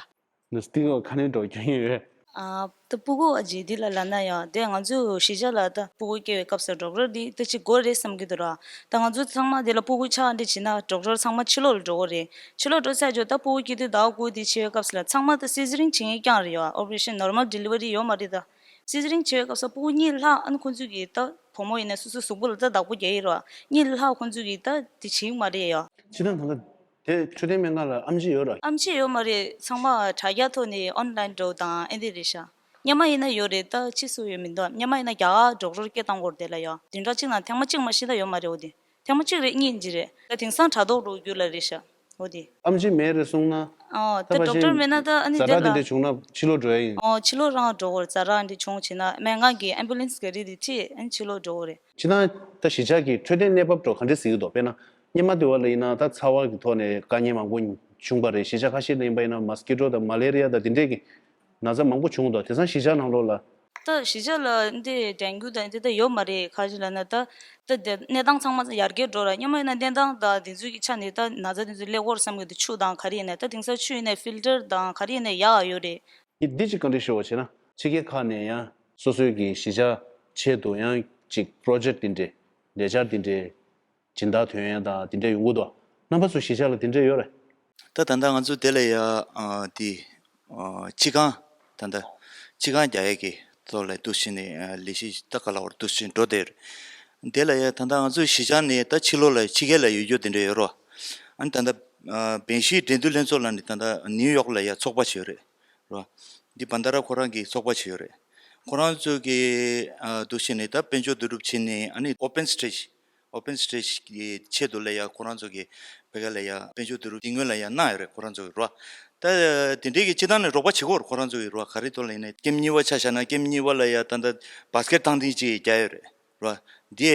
ནས་སྟེང་འོག་ཁ་ནས་འགྲོ་རྒྱུ་ཡོད། ཨ། ད་སྤུ་གུ་ཨ་ཅེ་འདི་ལ་ལབ་ན་ཡང་དེ་ང་ཚོའི་གཞིས་ཆགས་ལ་ད་སྤུ་གུ་སྐྱེ་བའི་སྐབས་སུ་ཌོག་ཊར་འདི་ད་ཅིག་དགོས་རེད་བསམ་གྱི་འདུག་ར། ད་ང་ཚོ་ཚང་མ་འདི་ལ་སྤུ་གུ་ཆགས་འདི་བྱེད་ན་ཌོག་ཊར་ཚང་མ་ཕྱི་ལོགས་ལ་འགྲོ་གི་རེད། ཕྱི་ལོགས་འགྲོ་ཚར་རྗེས་ད་སྤུ་གུ་སྐྱེ་དུས་ཟླ་བ་དགུ་འདི་ཆེ་བའི་སྐབས་སུ་ལ་ཚང་མ་ད་སི་ཛེ་རིན་བྱེད་མཁན་རྐྱང་རེད་ཡ། ཨོ་པ་རེ་ཤན་ནོར་མལ་ཌི་ལི་ཝ་རི་ཡོད་མ་རེད་ད། སི་ཛེ་རིན་བྱེད་པའི་སྐབས་སུ་སྤུ་གུ་གཉིད་ལྷག་ཨ་ནི་ཁོང་ཚོས་ཀྱི་ད་བུ་མོ་ཡིན་ན་སོ་སོའི་གཟུགས་པོ་ལ་ད་བདག་པོ་རྒྱག་ཡི་རེད་བ། གཉིད་ལྷག་ཁོང་ཚོས་ཀྱི་ད་དེ་བྱེད་ཀྱི་མ་རེད་ཡ། ཕྱི་ནང་གང་ག་དེ་འཕྲོད་བསྟེན་སྨན་ཁང་ལ་ཨེམ་ཆི་ཡོད་ར། ཨེམ་ཆི་ཡོད་མ་རེད། ཚང་མ་དྲ་རྒྱ་ཐོག་ནས་ཨོན་ལན་འགྲོ་དང་ཨེ་འདི་རེད་ཤག་སྔོན་མ་ཡིན་ན་ཡོད་རེད། ད་ཕྱིས་སུ་ཡོད་མི་འདུག་སྔོན་མ་ཡིན་ན་རྒྱ་གར་ཌོག་ཊར་སྐད་བཏང་དགོས་རེད་དེ་ལ་ཡ། བདུན་ཕྲག་གཅིག་ནང་ཐེངས་མ་གཅིག་མ་ཤི་ད་ཡོད་མ་རེད། འོ་དེ་ཐེངས་མ་གཅིག་རེད། གཉིས་འདི་རེད། ད་དེང་སང་དྲ་ཐོག་འགྲོ་རྒྱུ་ལ་རེད་ཤག་འོ་དེ། ཨེམ་ཆི་མེད་རེད་གསུངས་ན། ཨོ་ད་ད་ཕ་ཌོག་ཊར་མེད་ན་ད་ཨ་ནི་ཛ་དེ་དྲག་ལ། དེ་འདྲ་བྱུང་ན་ཕྱི་ལོགས་འགྲོ་ཡ་ཡིན། ཨོ་ཕྱི་ལོགས་རང་འགྲོ་དགོས་རེད། ཛ་དྲག་འདི་བྱུང་བྱས་ན་སྨན་ཁང་གི་ཨེམ་བུ་ལེན་སི་ག་རེ་དེ་ཁྲིད་ཨ་ནི་ཕྱི་ལོགས་འགྲོ་དགོས་རེད། ཕྱི་ནང་ད་གཞིས་ཆགས་ཀྱི་འཕྲོད་བསྟེན་གནས་བབ་འདྲ་ག་འདྲས་གཟིགས་ཀྱི་འདུག་དཔེར་ན་སྔོན་མ་དེ་བ་ལ་ཡིན་ན་ད་ཚ་བ་གི་ཐོག་ནས་དཀའ་ངལ་མང་པོ་བྱུང་པ་རེད། གཞིས་ཆགས་ཁ་ཤས་ལ་ཡིན་པ་ཡིན་ན་མོ་སི་ཀི་ཊོ་དང་མ་ལེ་རི་ཡ་དང་དེ་འདྲས་ཀྱི་ན་ཚ་མང་པོ་བྱུང་འདུག་དེང་སང་གཞིས་ཆགས་ནང་ལོགས་ལ། ད་གཞིས་ཆགས་ལ་འདི་ཌེང་གུ་དང་འདི་ད་ཡོད་མ་རེད། ག་ཅི་ལབ་ན་ད་ད་དེ་གནས་སྟངས་ཚང་མ་ཡར་རྒྱས་འགྲོ་ར། སྔོན་མ་ཡིན་ན་གནས་སྟངས་དང་དེ་ཚོའི་གི་ཆ་ནས་ད་ན་ཚ་དེ་ཚོ་སླེབས་ཀྱི་ཡོད་རེད་བསམ་གྱི་འདུག་ཆུ་དང་ག་རེ་ཡིན་ན་ད་དེང་སང་ཆུ་ཡིན་ན་ཕིལ་ཊར་དང་ག་རེ་ཡིན་ན་ཡག་ཡོད་རེད། འདི་འདི་ཅིག་བཀའ་འདྲི་ཞུ་བ་བྱས་ན་ཕྱི་རྒྱལ་ཁག་ནས་ཡང་སོ་སོའི་གི་གཞིས་ཆགས་ཆེད་དུ་ཡང་ཅིག་པྲོ་ཇེག་འདི་འདྲས་ལས་འཆར་འདི་འདྲས་སྦྱིན་བདག་ཐོན་ཡ་དང་འདི་འདྲས་ཡོང་གི་འདུག་རྣམ་པ་ཚོ་གཞིས་ཆགས་ལ་འདི་འདྲས་ཡོད་རེད། ད་ད་ལྟ་ང་ཚོ་དེ་ལ་ཡ་ཨ་འདི་ཨ་སྤྱི་ཁང་ད་ལྟ་སྤྱི་ཁང་རྒྱག་ཡས་ཀྱི་ཐོག་ལ་འདུག་སེ་ནས་ཨ་ལས་གཞི་ད་ག་ལ་བར་འདུག་སེ་འགྲོ་བསྡད་ཡོད་རེད། དེ་ལ་ཡ་ད་ལྟ་ང་ཚོའི་གཞིས་ཆགས་ནས་ད་ཕྱི་ལོགས་ལ་ཕྱི་རྒྱལ་ལ་ཡོད་རྒྱུ་དེ་འདྲས་ཡོད་རེད་བ། ཨ་ནི་ད་ལྟ་ཨ་བན་ཤི་འགྲན་བསྡུར་ལྷན་ཚོགས་ལབ་ནས་ད་ལྟ་ནིའུ་ཡོག་ལ་ཡ་ཚོགས་པ་ཞིག་ཡོད་རེད། རེད་བ། འདི་བན་ད་ར་ཁོ་རང་གི་ཚོགས་པ་ཞིག་ཡོད་རེད། ཁོ་རང་ཚོ་གི་ཨ་འདུག་སེ་ནས་ད་དཔལ་འབྱོར་བསྡུ་རུབ་བྱས་ནས་ཨ་ནི་ཨོ་པན་སི་ཊེ་ཇི་ཨོ་པན་སི་ཊེ་ཇི་གི་ཆེད་དུ་ལ་ཡ་ཁོ་རང་ཚོ་གི་བེ་ག་ལ་ཡ་དཔལ་འབྱོར་བསྡུ་རུབ་འདི་སྔོན་ལ་ཡ་གནང་ཡོད་རེད། ཁོ་རང་ཚོ་གི་རེད་བ། ད་དེ་འདྲའི་གི་སྤྱི་བཏང་ནས་རོགས་པ་བྱེད་ཀྱི་ཡོད་རེད། ཁོ་རང་ཚོ་གི་རེད་བ། ག་རེ་ཐོག་ལ་ཡིན་ན་ཀེམ་གཉིས་པ་ཆ་བཞག་ན་ཀེམ་གཉིས་པ་ལ་ཡ་ད་ལྟ་བཱ་སི་ཀེཊ་ཐང་ཐིང་ཅིག་རྒྱག་ཡོད་རེད། ར། འདི་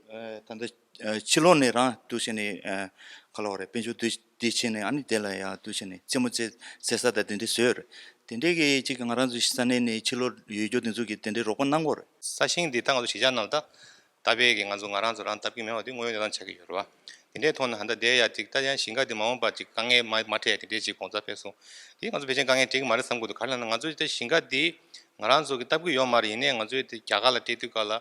ཨ་ད་ལྟ་ཨ་ཕྱི་ལོགས་ནས་རང་འདུག་བྱས་ནས་ཨ་ག་ལ་བ་རེད། དཔལ་འབྱོར་འདི་འདི་བྱས་ནས་ཨ་ནི་དེ་ལ་ཡང་འདུག་བྱས་ནས་རྩེད་མོ་རྩེ་རྩེ་ས་དང་དེ་འདྲ་བཟོས་ཡོད་རེད། དེ་འདྲའི་གི་ཅིག་ང་རང་ཚོ་ས་གནས་ནས་ཕྱི་ལོགས་ཡོད་རྒྱུ་དེ་ཚོ་གི་དེ་འདྲའི་རོགས་པ་གནང་གི་ཡོད་རེད། ས་ཞིང་འདི་ད་ང་ཚོ་གཞིས་ཆགས་ནང་ལ་ད་བཏབ་པའི་གི་ང་ཚོ་ང་རང་ཚོ་རང་བཏབ་ཀྱི་མེད་པ་དེ་དངོས་ཡོད་གནས་སྟངས་ཆགས་ཀྱི་ཡོད་རེད་བ། དེ་འདྲའི་ཐོག་ནས་ཧ་ད་བསྡད་ཡ་ཅིག་ད་ཡང་ཞིང་ཁ་འདི་མ་འོངས་པ་ཅིག་དཀའ་ངལ་མ་མ་འཕྲད་ཡ་དེ་འདྲའི་ཅིག་གོང་ཚད་ཕེབས་སོང་། དེ་ང་ཚོ་ཕལ་ཆེར་དཀའ་ངལ་འཕྲད་ཀྱི་མ་རེད་བསམ་གྱི་འདུག་ག་རེ་ལབ་ན་ང་ཚོ་ད་ཞིང་ཁ་འདི་ང་རང་ཚོ་གི་བཏབ་ཀྱི་ཡོད་མ་རེད། ཡིན་ནའི་ང་ཚོས་དེ་རྒྱ་གར་ལ་སྤྲད་དུས་སྐབས་ལ་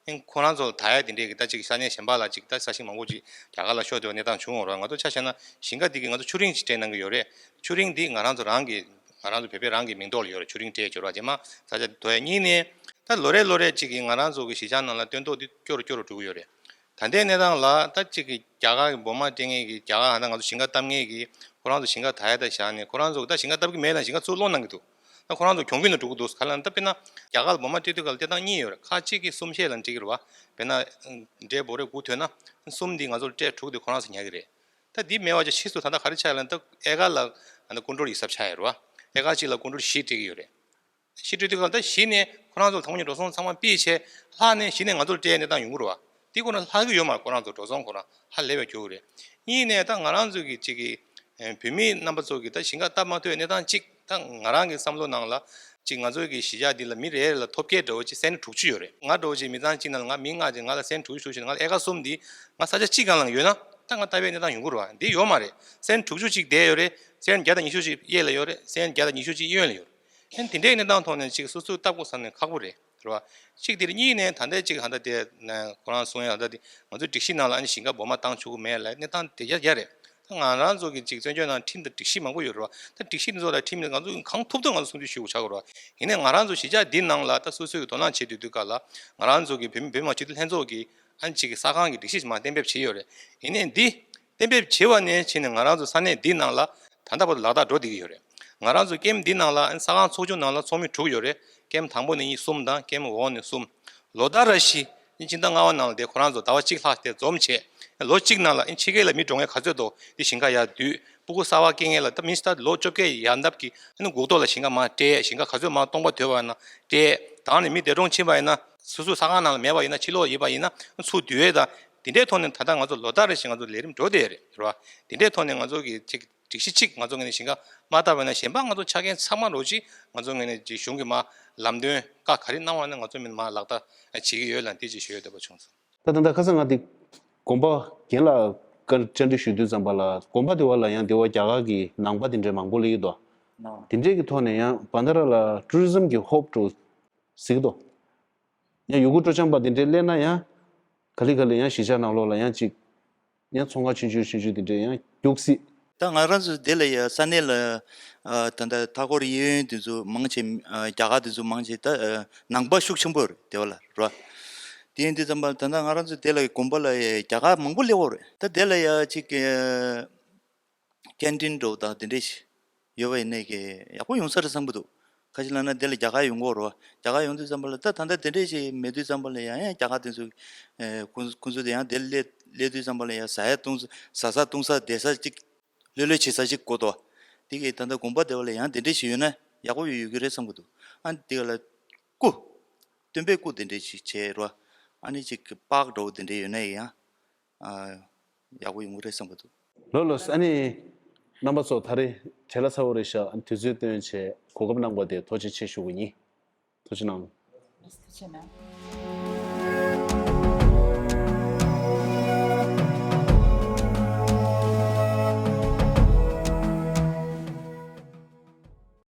ཨིན་ཁོ་རང་ཚོ་ལ་ད་ཡ་དེ་འདྲས་ཀྱི་ད་ཅིག་ས་གནས་གཞན་པ་ལ་ཅིག་ད་ས་ཞིང་མང་པོ་ཅིག་རྒྱ་གར་ལ་ཤོར་བསྡད་པ་གནས་སྟངས་བྱུང་ཡོད་རེད། ང་ཚོ་ཆ་བཞག་ན་ཞིང་ཁ་འདི་གི་ང་ཚོ་ཆུ་རིན་ཅིག་སྤྲད་གནང་གི་ཡོད་རེད། ཆུ་རིན་འདི་ང་རང་ཚོ་རང་གི་ང་རང་ཚོ་བོད་པའི་རང་གི་མིང་ཐོག་ལ་ཡོད་རེད། ཆུ་རིན་སྤྲད་ཡོད་རེད་བ། རྗེས་མ་ས་ཆ་དོ་ཡ་གཉིས་ནས་ད་ལོ་རེ་ལོ་རེ་ཅིག་གི་ང་རང་ཚོ་གི་གཞིས་ཆགས་ནང་ལ་སྟོན་ཐོག་འདི་སྐྱོ་རུ་སྐྱོ་རུ་འགྲོ་གི་ཡོད་རེད། ད་ལྟའི་གནས་སྟངས་ལ་ད་ཅིག་གི་རྒྱ་གར་གི་འབུ་མ་སྤྲད་མཁན་གི་རྒྱ་གར་ཧ་ད་ང་ཚོ་ཞིང་ཁ་བཏབ་མཁན་གི་ཁོ་རང་ཚོ་ཞིང་ཁ་ད་ཡ་ད་བཞག་ནས་ཁོ་རང་ཚོ་ད་ཞིང་ཁ་བཏབ་གི་མེད་ན་ཞིང་ཁ་ཚུར་སློང་གནང་གི་འདུག་ད་ཁོ་རང་ཚོ་གྱོང་གུན་ལ་འགྲོ་གི་འདུག་ག་ལ་ད་དཔེར་ན་རྒྱ་གར་ལ་འབུ་མ་སྤྲད་དུས་སྐབས་ལ་སྤྲད་སྟངས་གཉིས་ཡོད་རེད། ཁག་གཅིག་གིས་གསུམ་བཞི་ལ་འགྲིག་གི་རེད་བ། དཔེར་ན་འབྲས་འབོ་རེ་དགུ་ཐོན་ན་གསུམ་འདི་ང་ཚོར་སྤྲད་དྲུག་དེ་ཁོ་རང་ཚོ་ཉར་གི་རེད། ད་འདི་མེད་པ་ཅིག་ཕྱིས་སུ་ད་ལྟ་ག་རེ་ཆགས་ཡོད་ལབ་ན་ད་ཨེ་ཀར་ལ་ཨ་ནི་ཀུན་ཊོལ་ཡིག་ཚབ་ཆགས་ཡོད་རེད་བ། ཨེ་ཀར་གཅིག་ལ་ཀུན་ཊོལ་བཞི་སྤྲད་ཀྱི་ཡོད་རེད། ཕྱི་སྤྲོད་དུས་སྐབས་ད་གཞི་ནས་ཁོ་རང་ཚོ་དང་པོ་ཉིད་འགྲོ་སོང་ཚང་མ་ཕུད་བྱས་ལྷག་ནས་གཞི་ནས་ང་ཚོར་སྤྲད་གནས་སྟངས་ཡོང་གི་རེད་བ། དེ་ཁོ་ན་ལྷག་གི་ཡོད་མ་རེད། ཁོ་རང་ཚོ་འགྲོ་སོང་ཁོ་རང་ཧ་ལས་པའི་རྒྱུ་རེད། གཉིས་ནས་ད་ང་རང་ཚོ་གི་ཅིག་གི་ཨེ་བོད་མི་རྣམ་པ་ཚོ་གི་ད་ཞིང་ཁ་བཏབ་མ་ཐུབ་པའི་གནས་སྟངས་གཅིག་ད་ང་རང་གི་བསམ་བློ་ནང་ལ་ཅིག་ང་ཚོ་གི་གཞིས་ཆགས་འདི་ལ་མི་རེ་རེ་ལ་ཐོབ་སྐལ་འདྲ་བོ་ཅིག་སེན་ཊི་དྲུག་ཅུ་ཡོད་རེད། ང་འདྲ་བོ་ཅིག་མི་ཚང་གཅིག་ནང་ལ་ང་མི་ལྔ་ཅིག་ང་ལ་སེན་ཊི་དྲུག་ཅུ་ཞུ་ཞིག་ང་ལ་ཨེ་ཀར་གསུམ་འདི་ང་ས་ཆ་གཅིག་སྒང་ལ་ཡོད་ན་ད་ང་བཏབ་པའི་གནས་སྟངས་ཡོང་གི་རེད་བ། འདི་ཡོད་མ་རེད། སེན་ཊི་དྲུག་ཅུ་ཅིག་བསྡད་ཡོད་རེད། སེམས་ཅན་བརྒྱ་དང་ཉི་ཤུ་ཅིག་གཡས་ལ་ཡོད་རེད། སེམས་ཅན་བརྒྱ་དང་ཉི་ཤུ་ཅིག་གཡོན་ལ་ཡོད་རེད། ཨ་ནི་དེ་འདྲའི་གནས་སྟངས་ཐོག་ནས་ཅིག་སོ་སོས་ལྟ་དགོས་ས་ནས་ཁག་པོ་རེད། རེད་བ། གཅིག་དེ་རེད། གཉིས་ནས་ད་ལྟའི་ཅིག་ཧ་ད་དེ་ཁོ་རང་གསུང་ཡ་ད་དེ་ང་ཚོའི་སྒྲིག་གཞི་ནང་ལ་ཨ་ནི་ཞིང་ཁ་འབོར་མ་བཏང་ཆོག་གི་མེད་ལ་གནས་སྟངས་དེ་རྒྱ་རྒྱ་རེད། ད་ང་རང་ཚོ་གི་ཅིག་བཙན་བྱོལ་ནང་ཁྲིམས་དང་སྒྲིག་གཞི་མང་པོ་ཡོད་རེད་བ། ད་སྒྲིག་གཞི་འདི་ཚོ་ལ་ཁྲིམས་ནི་ང་ཚོ་གང་ཐུབ་ཐུབ་ང་ཚོ་སྲུང་སྐྱོབ་ཞུ་དགོས་ཆགས་ཀྱི་རེད་བ། ཡིན་ནའི་ང་རང་ཚོ་གཞིས་ཆགས་འདི་ནང་ལ་ད་སོ་སོའི་གི་དོ་སྣང་བྱེད་དུས་དུས་སྐབས་ལ་ང་རང་ཚོ་གི་བོད་མི་བོད་མི་མང་སྤྱི་འཐུས་ལྷན་ཚོགས་ཀྱི་ཨ་ནི་ཅིག་གི་ས་ཁང་གི་སྒྲིག་གཞི་མར་གཏན་འབེབས་བྱས་ཡོད་རེད། ཡིན་ནའི་འདི་གཏན་འབེབས་བྱས་པ་ནས་བྱས་ནས་ང་རང་ཚོ་ས་གནས་འདི་ནང་ལ་ད་ལྟ་བར་དུ་ལག་བསྟར་འགྲོ་བསྡད་ཀྱི་ཡོད་རེད། ང་རང་ཚོ་ཀེམ་འདི་ནང་ལ་ཨ་ནི་ས་ཁང་ཚོགས་ཆུང་ནང་ལ་ཚོགས་མི་དྲུག་ཡོད་རེད། ཀེམ་དང་པོ་ནས་གཉིས་གསུམ་དང་ཀེམ་འོག་ནས་གསུམ། ལོ་ལྟར་རེ་བཞིན་ཨ་ནི་སྤྱི་ཟླ་ལྔ་པ་ནང་ལ་དེ་ཁོ་རང་ཚོ་ཟླ་བ་གཅིག་ལྷག་དེ་འཛོམས་བྱས། ལོ་གཅིག་ནང་ལ་ཨ་ནི་ཕྱི་རྒྱལ་ལ་མི་འགྲོ་མཁན་ག་ཚོད་འདུག་དེ་ཞིང་ཁ་ཡར་བསྡུས། སྤུ་གུ་གསར་པ་སྐྱེ་མཁན་ལ་ད་མི་ད་ལོ་བཅོ་བརྒྱད་ཡར་འདབ་ཀྱི་ཨ་ནི་འགོ་ཐོག་ལ་ཞིང་ཁ་མར་སྤྲད། ཞིང་ཁ་ག་ཚོད་མར་སྟོང་པ་དོད་པ་ཡིན་ན་སྤྲད། དང་ནས་མི་འདས་གྲོངས་ཕྱིན་པ་ཡིན་ན་སོ་སོའི་ས་ཁང་ནང་ལ་མེད་པ་ཡིན་ན་ཕྱིར་ལོག་ཡིན་པ་ཡིན་ན་ཚུར་བསྡུ་ཡས་དང་། དེ་འདྲའི་ཐོག་ནས་ད་ལྟ་ང་ཚོ་ལོ་ལྟར་རེ་བཞིན་ང་ཚོ་ལས་རིམ་འགྲོ་བསྡད་ཡོད་རེད། རེད་བ། དེ་འདྲའི་ཐོག་ནས་ང་ཚོ་གི་ཅིག་སྒྲིག་གཞི་གཅིག་ང་ཚོ་ངོས་ནས་ཞིང་ཁ་མ་བཏབ་པ་ཡིན་ན་གཞན་པ་ང་ཚོ་ཆ་རྐྱེན་ཚང་མ་རོགས་གཅིག་ང་ཚོ་ངོས་ནས་ཅིག་གཞུང་གི་མར་ལམ་སྟོན་བཀའ་ག་རེ་གནང་བ་ན་ང་ཚོ་མི་མར་ལག་བསྟར་བྱེད་ཀྱི་ཡོད་ལ་འདི་ཅིག་ཞུ་ཡོད་འདོད་པ་བྱུང་སོང་། ད་ད་ད་ཁ་སང་ང་འདི་དགོན་པ་རྒན་ལགས་བཀའ་བཅར་འདྲི་ཞུ་དུས་ཙམ་པ་ལ་དགོན་པ་དེ་བ་ལ་ཡང་དེ་བ་རྒྱ་གར་གྱི་ནང་པ་དེ་འདྲའི་མང་པོ་སླེབས་ཀྱི་འདུག་དེ་འདྲའི་གི་ཐོག་ནས་ཡང་བན་ད་ར་ལ་ཊུ་རི་ཛམ་གྱི་ཧོབ་འགྲོ་ཟིག་འདུག་ཡང་ཡུ་གུར་སྤྲོ་འཆམ་པ་དེ་འདྲའི་སླེབས་ན་ཡང་ག་ལེ་ག་ལེ་ཡང་གཞིས་ཆགས་ནང་ལོགས་ལ་ཡང་ཅིག་ཡང་ཚོང་ཁང་ཆུང་ཆུང་ཆུང་ཆུང་དེ་འདྲའི་ཡང་རྒྱུགས་སྲིད། ད་ང་རང་ཚོ་དེ་ལ་ཡ་ས་གནས་ལ་ཨ་ད་ལྟ་མཐའ་འཁོར་གཡས་གཡོན་དེ་ཚོ་མང་ཆེ་ཨ་རྒྱ་གར་དེ་ཚོ་མང་ཆེ་ད་ཨ་ནང་པ་ཤུགས་ཆེན་པོ་རེད་དེ་བ་ལ་རོ། དེ་ཡིན་དུས་ཙམ་པ་ད་ལྟ་ང་རང་ཚོ་དེ་ལ་དགོན་པ་ལ་ཡ་རྒྱ་གར་མང་པོ་སླེབས་ཡོད་རེད། ད་དེ་ལ་ཡ་ཅིག་ཨ་ཀན་ཊིན་འདྲ་བོ་དང་དེ་འདྲས་ཤིག་ཡོད་པ་ཡིན་ནའི་གི་ཡག་པོ་ཡོང་ས་རེད་བསམ་གི་འདུག་ཁ་ཅིག་ལབ་ན་དེ་ལ་རྒྱ་གར་ཡོང་གི་ཡོད་རེད་བ། རྒྱ་གར་ཡོང་དུས་ཙམ་པ་ལ་ད་ད་ལྟ་དེ་འདྲས་ཤིག་མེད་དུས་ཙམ་པ་ལ་ཡང་ཡང་རྒྱ་གར་དེ་ཚོ་ཨེ་ཁོང་ཁོང་ཚོ་དེ་ཡང་དེ་སླེབས་སླེབས་དུས་ཙམ་པ་ལ་ཡང་ཟ་ཡ་བཏུང་ས་ཟ་ས་བཏུང་ས་བསྡད་ས་ཅིག་ལྷོད་ལྷོད་བྱེད་ས་ཅིག་དགོས་འདུག་དེ་གི་ད་ལྟ་དགོན་པ་དེ་བ་ལ་ཡང་དེ་འདྲས་ཤིག་ཡོད་ན་ཡག་པོ་ཡོད་ཡོད་ཀྱི་རེད་བསམ་གི་འདུག་ཨ་ནི་དེ་ག་ལ་སྐུ་སྟོན་པའི་སྐུ་དེ་འདྲས་ཤིག་བྱས་རོ། ཨ་ནི་ཅིག་པཱརྐ་འདྲ་བོ་དེ་འདྲས་ཡོད་ན་ཡང་ཨ་ཡག་པོ་ཡོང་གི་རེད་བསམ་གི་འདུག་ལོ་ལོ་ཨ་ནི་རྣམ་པ་ཚོ་ད་རེས་བྲེལ་བ་ཚ་བོ་རེད་ཤག་དུས་ཚོད་བཏོན་བྱས་གོ་སྐབས་གནང་བ་དེ་ཐུགས་རྗེ་ཆེ་ཞུ་གི་ཡིན། ཐུགས་རྗེ་གནང་། ཐུགས་རྗེ་གནང་།